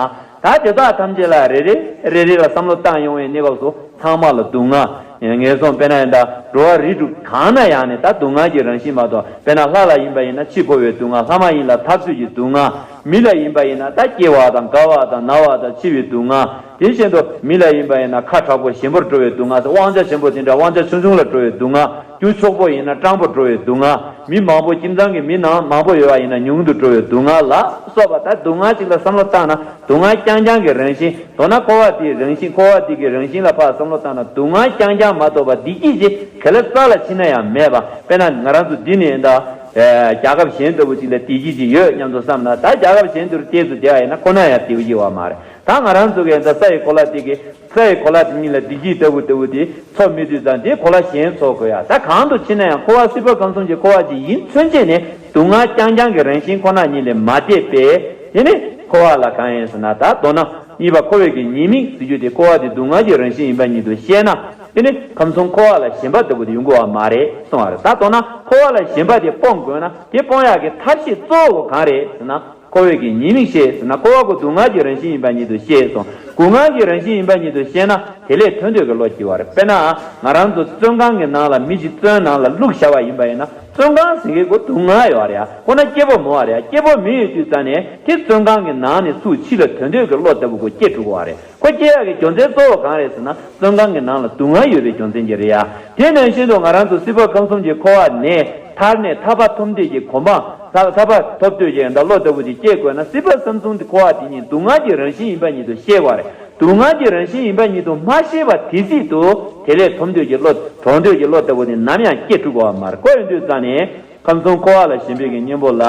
ད་དེ་དག་ཐམས་ཅད་ལ་རེ་རེ་རེ་རེ་ལ་བསམ་བློ་བཏང་ཡོང་བའི་གནས་སྐབས་སུ། ཚང་མ་ལ་སྡུག་བསྔལ། ངན་སོང་དཔེར་ན་ཡིན་ད་འགྲོ་བ་རིགས་དྲུག་གང་ན་ཡང་ནི་ད་སྡུག་བསྔལ་གྱི་རང་བཞིན་མ་གཏོགས། དཔེར་ན་ལྷ་ལ་ཡིན་པ་ཡིན་ན་འཆི་འཕོ་བའི་སྡུག་བསྔལ། ལྷ་མ་ཡིན་ལ་འཐབ་རྩོད་ཀྱི་སྡུག་བསྔལ། མི་ལ་ཡིན་པ་ཡིན་ན་ད་སྐྱེ་བ་དང་རྒ་བ་དང་ན་བ་དང་འཆི་བའི་སྡུག་བསྔལ། དེ་བཞིན་དུ་མི་ལ་ཡིན་པ་ཡིན་ན་ཁ་དྲག་པོ་ཞན་པོར་འགྲོ་བའི་སྡུག་བསྔལ། དབང་ཆ་ཆེན་པོ་དེ་འདྲ་དབང་ཆ་ཆུང་ཆུང་ལ་འགྲོ་བའི་སྡུག་བསྔལ། རྒྱུ་ཕྱུག་པོ་ཡིན་ན་སྤྲང་པོ་འགྲོ་བའི་སྡུག་བསྔལ། མི་མང་པོ་ཁྱིམ་ཚང་གི་མི་ནང་མང་པོ་ཡོད་པ་ཡིན་ན་ཉུང་དུ་འགྲོ་བའི་སྡུག་བསྔལ་ལ་སོགས་པ། ད་སྡུག་བསྔལ་ཅིག་ལ་བསམ་བློ་བཏང་ན་སྡུག་བསྔལ་རྐྱང་རྐྱང་གི་རང་བཞིན། མདོར་ན་འཁོར་བ་འདིའི་རང་བཞིན། འཁོར་བ་འདི་གི་རང་བཞིན་ལ་ཕར་བསམ་བློ་བཏང་ན་སྡུག་བསྔལ་རྐྱང་རྐྱང་མ་གཏོགས་པ་བདེ་སྐྱིད་ཅིག་ག་ལ་རྩ་ལ་ཕྱིན་ན་ཡང་མེད་པ། དཔེར་ན་ང་རང་ཚོ་འདི་ནས་ད་རྒྱལ་ཁབ་གཞན་ལྟ་བུ་ཅིག་ལ་བདེ་སྐྱིད་ཅིག་ཡོད་སྙམ་དུ་བསམ་ན། ད་རྒྱལ་ཁབ་གཞན་དུ་བལྟས་ཚུལ་དེ་བ་ཡིན་ན་ཁོ་ན་ཡང་བདེ་པོ་ཡོད་པ་མ་རེད། ད་ང་རང་ཚོ་གི་ད་ས་ཡི་གོ་ལ་དེ་གི་ས་ཡི་གོ་ལ་དེ་ཉིད་ལ་བདེ་སྐྱིད་ལྟ་བུ་ལྟ་བུ་དེ་འཚོ་མི་དུས་ཙང་དེ་གོ་ལ་གཞན་འཚོ་དགོས་ཡ། ད་གང་དུ་ཕྱིན་ན་ཡང་འཁོར་བ་སྲིད་པ་ཁམས་གསུམ་གྱི་འཁོར་བ་ཅིག་ཡིན་ཚུན་ཆད་ནས་སྡུག་བསྔལ་རྐྱང་རྐྱང་གི་རང་བཞིན་ཁོ་ན་ཉིད་ལས་མ་འདས་པས། དེ་ནི་འཁོར་བ་ལ་གང་ཡིན་ཟེར་ན། ད་མདོར་ན་གཉིས་པ་འཁོར་བའི་གི་ཉེས་དམིགས་ཟེར་རྒྱུ་དེ་འཁོར་བ་དེ་སྡུག་བསྔལ་གྱི་རང་བཞིན་ཡིན་པ་ཉིད་དུ་ཤེས་ན། དེ་ནི་ཁམས་གསུམ་འཁོར་བ་ལ་ཞེན་པ་ལྟ་བུ་དེ་ཡོང་གི་ཡོད་པ་མ་རེད་གསུངས་པ་རེད། ད་མདོར་ན་འཁོར་བ་ལ་ཞེན་པ་དེ་སྤོང་དགོས་ན་དེ་སྤོང་ཡག་གི་ཐབས་ཤེས་གཙོ་བོ་གང་རེད་ཟེར་ན། འཁོར་བའི་གི་ཉེས་དམིགས་ཤེས་ཟེར་ན། འཁོར་བ་ཁོ་སྡུག་བསྔལ་གྱི་རང་བཞིན་ཡིན་པ་ཉིད་དུ་ཤེས་སོང་། སྡུག་བསྔལ་གྱི་རང་བཞིན་ཡིན་པ་ཉིད་དུ་ཤེས་ན་དེ་ལས་ཐར་འདོད་ཀྱི་བློ་སྐྱེ་བ་རེད། དཔེར་ན་ང་རང་ཚོ་བཙོན་ཁང་གི་ནང་ལ་མི་གཅིག་བཙོན་ནང་ལ་བླུགས་བཞག་པ་ཡིན་པ་ཡིན་ན། བཙོན་ཁང་ཟེར་མཁན་ཁོ་སྡུག་བསྔལ་ཡོད་རེད་ཡ། ཁོ་ན་སྐྱིད་པོ་མེད་རེད་ཡ། སྐྱིད་པོ་མེད་ཡོད་དུས་ཙང་ནས་དེ་བཙོན་ཁང་གི་ནང་ནས་ཚུར་ཕྱི་ལ་ཐོན་འདོད་ཀྱི་བློ་ལྟ་བུ་ཁོ་སྐྱེ་འགྲོ་གི་ཡོད་རེད། ཁོ་སྐྱེ་ཡག་གི་རྒྱུ་མཚན་གཙོ་བོ་གང་རེད་ཟེར་ན། བཙོན་ཁང་གི་ནང་ལ་སྡུག་བསྔལ་ཡོད་པའི་རྒྱུ་མཚན་གྱིས་རེད་ཡ། དེ་ནང་བཞིན་དུ་ང་རང་ཚོ་སྲིད་པ་ཁམས་གསུམ་གྱི་འཁོར་བ་ནས་ཐར་ནས་ཐར་པ་ཐོབ་འདོད་ཀྱི་གོ་འཕང་། ཐར་ཐར་པ་ཐོབ་འདོད་ཀྱི་ད་བློ་ལྟ་བུ་དེ་སྐྱེ་དགོས་ན། སྲིད་པ་ཁམས་གསུམ་གྱི་འཁོར་བ་དེ་ཉིད་སྡུག་བསྔལ་གྱི་རང་བཞིན་ཡིན་པ་ཉིད་དུ་ཤེས་དགོས་རེད། སྡུག་བསྔལ་གྱི་རང་བཞིན་ཡིན་པ་ཉིད་དུ་མ་ཤེས་པ་དེ་སྲིད་དུ་དེ་ལས་ཐོབ་འདོད་ཀྱི་བློ། དོར་འདོད་ཀྱི་བློ་ལྟ་བུ་དེ་ནམ་ཡང་སྐྱེ་ཐུབ་ཀྱི་ཡོད་མ་རེད། ཁོ་ཡིན་དུས་ཙང་ནས་ཁམས་གསུམ་འཁོར་བ་ལ་ཞེན་པའི་གི་གཉེན་པོ་ལ།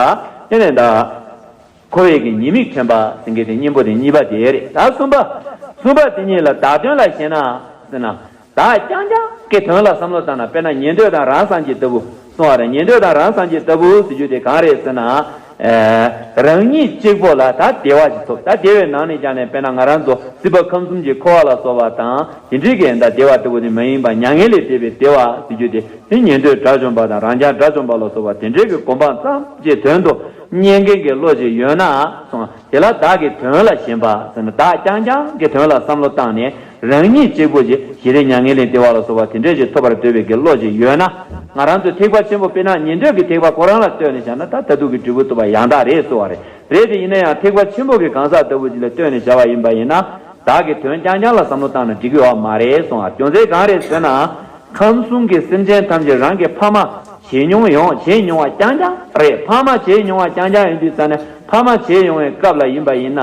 དེ་ནས་ད་འཁོར་བའི་གི་ཉེས་དམིགས་དྲན་པ་ཟེར་མཁན་དེ་གཉེན་པོ་དེ་གཉིས་པ་དེ་རེད། ད་གསུམ་པ། གསུམ་པ་དེ་གཉིས་ལ་བདག་དོན་ལ་ཞེན་ན་ཟེར་ན། བདག་རྐྱང་རྐྱང་གི་དོན་ལ་བསམ་བློ་བཏང་ན། དཔེར་ན་ཉན་ཐོས་དང་རང་སངས་རྒྱས་ལྟ་བུ་གསུངས་པ་རེད། ཉན་ཐོས་དང་རང་སངས་རྒྱས་ལྟ་བུ་ཟེར་རྒྱུ་དེ་གང་རེད་ཟེར་ན། ཨ། རང་ཉིད་གཅིག་པོ་ལ་ད་བདེ་བ་ཞིག་ཐོབ། ད་བདེ་བའི་ནང་ནས་ཀྱང་ནས་དཔེར་ན་ང་རང་ཚོ་སྲིད་པ་ཁམས་གསུམ་གྱི་འཁོར་བ་ལ་སོགས་པ་དང་དེ་འདྲའི་གི་ད་བདེ་བ་ལྟ་བུ་དེ་མ་ཡིན་པ་མྱ་ངན་ལས་འདས་པའི་བདེ་བ་ཟེར་རྒྱུ་དེ། དེ་ཉན་ཐོས་དགྲ་བཅོམ་པ་དང་རང་རྐྱང་དགྲ་བཅོམ་པ་ལ་སོགས་པ་དེ་འདྲའི་གི་གོ་འཕང་ཙམ་གྱི་དོན་དུ་གཉེར་མཁན་གྱི་བློ་ཞིག་ཡོད་ན་གསུངས། དེ་ལ་བདག་གི་དོན་ལ་ཞེན་པ་ཟེར་ན། བདག་རྐྱང་རྐྱང་གི་དོན་ལ་བསམ་བློ་བཏང་ནས་རང་ཉིད་གཅིག་པུ་ཞིག་ཞི་བདེ་མྱ་ངན་ལས་འདས་པ་ལ་སོགས་པ་དེ་འདྲས་ཞིག་ཐོབ་པར་འདོད་པའི་གི་བློ་ཞིག་ཡོད་ན། ང་རང་ཚོའི་ཐེག་པ་ཆེན་པོ་དཔེར་ན་ཉན་ཐོས་ཀྱི་ཐེག་པ་ཁོ་རང་ལ་ལྟོས་ནས་བཞག་ན་ད་མཐར་ཐུག་གི་འབྲས་བུ་ཐོབ་པ་ཡང་དག་རེད་གསུངས་པ་རེད། རེད་དེ་ཡིན་ན་ཡང་ཐེག་པ་ཆེན་པོ་གི་གང་ཟག་ལྟ་བུ་ཅིག་ལ་ལྟོས་ནས་བཞག་པ་ཡིན་པ་ཡིན་ན། བདག་གི་དོན་རྐྱང་རྐྱང་ལ་བསམ་བློ་བཏང་ན་འགྲིག་གི་ཡོད་མ་རེད་གསུངས་པ། རྒྱུ་མཚན་གང་རེད་ཟེར་ན། ཁམས་གསུམ་གྱི་སེམས་ཅན་ཐམས་ཅད་རང་གི་ཕ་མ་བྱེད་མྱོང་ཡང་བྱེད་མྱོང་བ་རྐྱང་རྐྱང་རེད། ཕ་མ་བྱེད་མྱོང་བ་རྐྱང་རྐྱང་ཡིན་དུས་ཙང་ནས་ཕ་མ་བྱེད་ཡོང་བའི་སྐབས་ལ་ཡིན་པ་ཡིན་ན།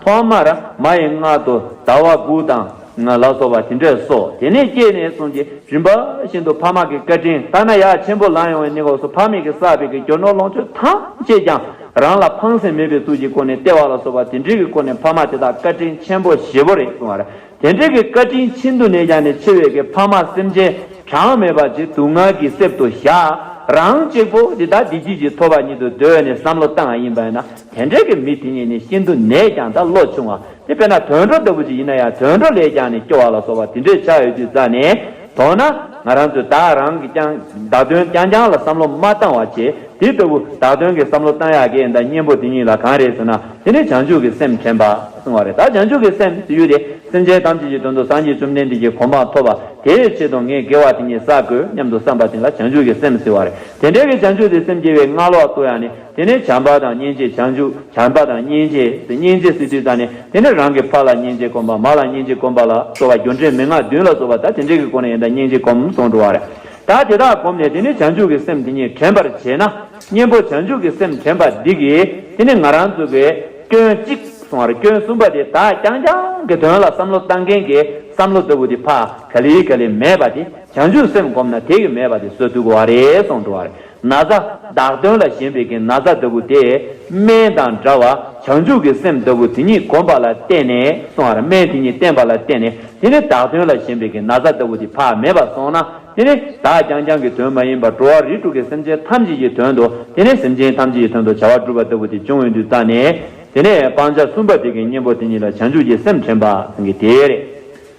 ཐོག་མར་མ་ཡི་མངལ་དུ་ཟླ་བ་དགུ་དང་ལ་སོགས་པ་དེ་འདྲས་སོ། དེ་ནས་སྐྱེས་ནས་བཟུང་སྟེ་རིམ་པ་བཞིན་དུ་ཕ་མ་གི་བཀའ་དྲིན། ཐ་ན་ཡར་ཆེན་པོ་ལངས་ཡོང་བའི་གནས་སྐབས་སུ་ཕ་མས་ཀྱིས་བསགས་པའི་གི་རྒྱུ་ནོར་ལོངས་སྤྱོད་ཐམས་ཅད་ཀྱང་རང་ལ་ཕངས་སེམས་མེད་པའི་ཚུལ་གྱི་སྒོ་ནས་སྟེར་བ་ལ་སོགས་པ་དེ་འདྲའི་གི་སྒོ་ནས་ཕ་མ་དེ་དག་བཀའ་དྲིན་ཆེན་པོ་ཞེ་པོ་རེད་གསུངས་པ་རེད། དེ་འདྲའི་གི་བཀའ་དྲིན་ཤིན་ཏུ་ནས་ཀྱང་ནས་ཆེ་བའི་གི་ཕ་མ་སེམས་ཅན་གྲངས་མེད་པ་ཅིག་སྡུག་བསྔལ་གྱི་གསེབ་ཏུ་བཞག། རང་གཅིག་པོ་འདི་ལྟར་བདེ་སྐྱིད་ཅིག་ཐོབ་པ་ཉིད་དུ་འདོད་ནས་བསམ་བློ་བཏང་བ་ཡིན་པ་ཡིན་ན། དེ་འདྲའི་གི་མི་དེ་ཉིད་ནི་ཤིན་ཏུ་ནས་ཀྱང་ད་བློ་ཆུང་བ། དེ་དཔེར་ན་དུད་འགྲོ་ལྟ་བུ་ཅིག་ཡིན་ན་ཡང་དུད་འགྲོ་ལས་ཀྱང་ནི་སྐྱོ་བ་ལ་སོགས་པ་དེ་འདྲའི་ཆགས་ཡོད་དུས་ཙང་ནས། མདོར་ན་ང་རང་ཚོས་བདག་རང་གི་ཀྱང་བདག་དོན་རྐྱང་རྐྱང་ལ་བསམ་བློ་མ་བཏང་བ་བྱས། དེ་ལྟ་བུ་བདག་དོན་གྱི་བསམ་བློ་བཏང་ཡག་གི་ད་གཉེན་པོ་དེ་ཉིད་ལ་གང་རེད་ཟེར་ན། དེ་ནི་བྱང་ཆུབ་ཀྱི་སེམས་དྲན་པ་གསུངས་པ་རེད། ད་བྱང་ཆུབ་ཀྱི་སེམས་ཟེར་རྒྱུ་དེ་སེམས་ཅན་ཐམས་ཅད་ཀྱི་དོན་དུ་སངས་རྒྱས་བཅོམ་ལྡན་འདས་ཀྱི་གོ་འཕང་ཐོབ་པ་དེའི་ཆེད་དུ་ངས་དགེ་བ་དེ་ཉིད་བསགས་དགོས་སྙམ་དུ་བསམ་པ་དེ་ལ་བྱང་ཆུབ་ཀྱི་སེམས་ཟེར་བ་རེད། དེ་འདྲའི་གི་བྱང་ཆུབ་ཀྱི་སེམས་སྐྱེ་བའི་མངའ་འོག་ཏུ་ཡང་ནི། དེ་ནས་བྱམས་པ་དང་སྙིང་རྗེ། བྱང་ཆུབ་བྱམས་པ་དང་སྙིང་རྗེ། སྙིང་རྗེ་ཟེར་དུས་ཙང་ནས་དེ་ནས་རང་གི་ཕ་ལ་སྙིང་རྗེ་སྒོམ་པ། མ་ལ་སྙིང་རྗེ་སྒོམ་པ་ལ་སོགས་པ་རྒྱུ་འབྲས་མན་ངག་བདུན་ལ་སོགས་པ་ད་དེ་འདྲའི་གི་སྒོ་ནས་ཡིན་ད་སྙིང་རྗེ་སྒོམ་གསུངས་འགྲོ་བ་རེད། ད་དེ་དག་སྒོམ་ནས་དེ་ནས་བྱང་ཆུབ་ཀྱི་སེམས་དེ་ཉིད་དྲན་པར་བྱས་ན། གཉེན་པོ་བྱང་ཆུབ་ཀྱི་སེམས་དྲན་པ་འདི་གིས་དེ་ནས་ང་རང་ཚོ་གི་སྐྱོན་གཅིག་གསུངས་པ་རེད། སྐྱོན་གསུམ་པ་དེ་བདག་རྐྱང་རྐྱང་གི་དོན་ལ་བསམ་བློ་བཏང་མཁན་གྱི་བསམ་བློ་ལྟ་བུ་དེ་ཕར་ག་ལེ་ག་ལེ་མེད་པ་དེ། བྱང་ཆུབ་སེམས་བསྒོམས་ན་དེ་གི་མེད་པ་དེ་བཟོ་ཐུབ་ཀྱི་བ་རེད་གསུངས་འགྲོ་བ་རེད། ན་ཚ། བདག་དོན་ལ་ཞེན་པའི་གི་ན་ཚ་ལྟ་བུ་དེ་སྨན་དང་འདྲ་བ་བྱང་ཆུབ་ཀྱི་སེམས་ལྟ་བུ་དེ་ཉིད་བསྒོམས་པ་ལ་བརྟེན་ནས་གསུངས་པ་རེད། སྨན་དེ་ཉིད་བསྟེན་པ་ལ་བརྟེན་ནས་དེ་ནི་བདག་དོན་ལ་ཞེན་པའི་གི་ན་ཚ་ལྟ་བུ་དེ་ཕར་མེད་པ་སོང་ན། དེ་ནི་བདག་རྐྱང་རྐྱང་གི་དོན་མ་ཡིན་པར་འགྲོ་བ་རིགས་དྲུག་གི་སེམས་ཅན་ཐམས་ཅད་ཀྱི་དོན་དུ། དེ་ནི་སེམས་ཅན་ཐམས་ཅད་ཀྱི་དོན་དུ་བྱ་བ་སྒྲུབ་པ་ལྟ་བུ་དེ་བྱུང་ཡོང་དུས་ཙང་ནས། དེ་ནས་སྤང་བྱ་གསུམ་པ་དེ་གི་གཉེན་པོ་དེ་ཉིད་ལ་བྱང་ཆུབ་ཀྱི་སེམས་དྲན་པ་ཟེར་མཁན་དེ་རེད།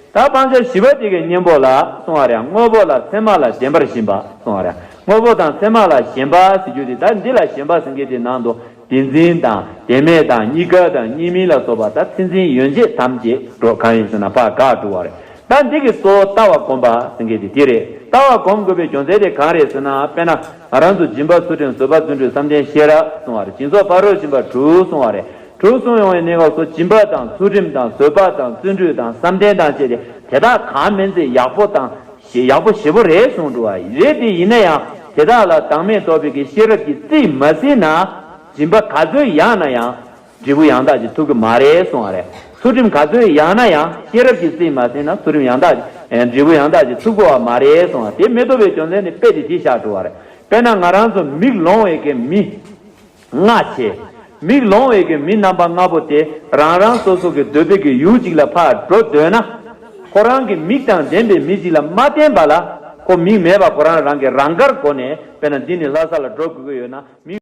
ད་སྤང་བྱ་བཞི་པ་དེ་གི་གཉེན་པོ་ལ་གསུངས་པ་རེད། དངོས་པོ་ལ་མཚན་མ་ལ་བདེན་པར་ཞེན་པ་གསུངས་པ་རེད། དངོས་པོ་དང་མཚན་མ་ལ་ཞེན་པ་ཟེར་རྒྱུ་དེ། ད་འདི་ལ་ཞེན་པ་ཟེར་མཁན་དེ་ནང་དུ་བདེན་འཛིན་དང་བདེན་མེད་དང་གཉིས་ཀ་དང་གཉིས་མིན་ལ་སོགས་པ་ད་མཚན་འཛིན་ཡན་ཆད་ཐམས་ཅད་འགྲོ་གང་ཡིན་ཟེར་ན་ཕར་འགག་འགྲོ་བ་རེད། ད་འདི་གི་གཙོ་བོ་ལྟ་བ་སྒོམ་པ་ཟེར་མཁན་དེ་དེ་རེད། ལྟ་བ་སྒོམ་དགོས་པའི་རྒྱུ་མཚན་དེ་གང་རེད་ཟེར་ན། དཔེར་ན་ང་རང་ཚོ་སྦྱིན་པ་ཚུལ་ཁྲིམས་བཟོད་པ་བརྩོན་འགྲུས་བསམ་གཏན་ཤེས་རབ་གསུངས་པ་རེད། སྦྱིན་སོགས་ཕ་རོལ་ཕྱིན་པ་དྲུག་གསུངས་པ་རེད། དྲུག་གསུངས་ཡོང་བའི་གནས་སྐབས་སུ་སྦྱིན་པ་དང་ཚུལ་ཁྲིམས་དང་བཟོད་པ་དང་བརྩོན་འགྲུས་དང་བསམ་གཏན་དང་བཅས་ཏེ་དེ་དག་གང་མིན་ཚེ་ཡག་པོ་དང་ཞེ་ཡག་པོ་ཞེ་པོ་རེད་གསུངས་འདུག་བ། རེད་དེ་ཡིན་ན་ཡང་དེ་དག་ལ་བདག་མེད་རྟོགས་པའི་གི་ཤེས་རབ་ཀྱིས་རྩིས་མ་ཟིན་ན་སྦྱིན་པ་ག་ཚོད་ཡག་ན་ཡང་འབྲས་བུ་ཡང་དག་ཅིག་ཐོབ་ཀྱི་མ་རེད་གསུངས་བ་རེད། ཚུལ་ཁྲིམས་ག་ཚོད་ཡག་ན་ཡང་ཤེས་རབ་ཀྱིས་རྩིས་མ་ཟིན་ན་ཚུལ་ཁྲིམས་ཡང་དག་ཅིག་འབྲས་བུ་ཡང་དག་ཅིག་ཐོབ་ཀྱི་བ་མ་རེད་གསུངས་བ། དེ་མི་ཐོབ་པའི་རྒྱུ་མཚན་ནི་དཔེ་དེ་དེ་བཞག་འགྲོ་བ་རེད། དཔེར་ན་ང་རང་ཚོ་མིག་ལོང་བའི་གི་མི། སྔ་ཕྱི། མིག་ལོང་བའི་གི་མི་རྣམ་པ་ལྔ་པོ་དེ་རང་རང་སོ་སོ་གི་འདོད་པའི་གི་ཡུལ་གཅིག་ལ་ཕར་འགྲོ་འདོད་ན། ཁོ་རང་གི་མིག་དང་ལྡན་པའི་མི་གཅིག་ལ་མ་བརྟེན་པ་ལ་ཁོ་མིག་མེད་པ་ཁོ་རང་རང་གི་རང་དགར་སྒོ་ནས་དཔེར་ན་འདི་ནས་ལྷ་ས་ལ་འགྲོ་དགོས་ཀྱི་ཡོད་ན་མིག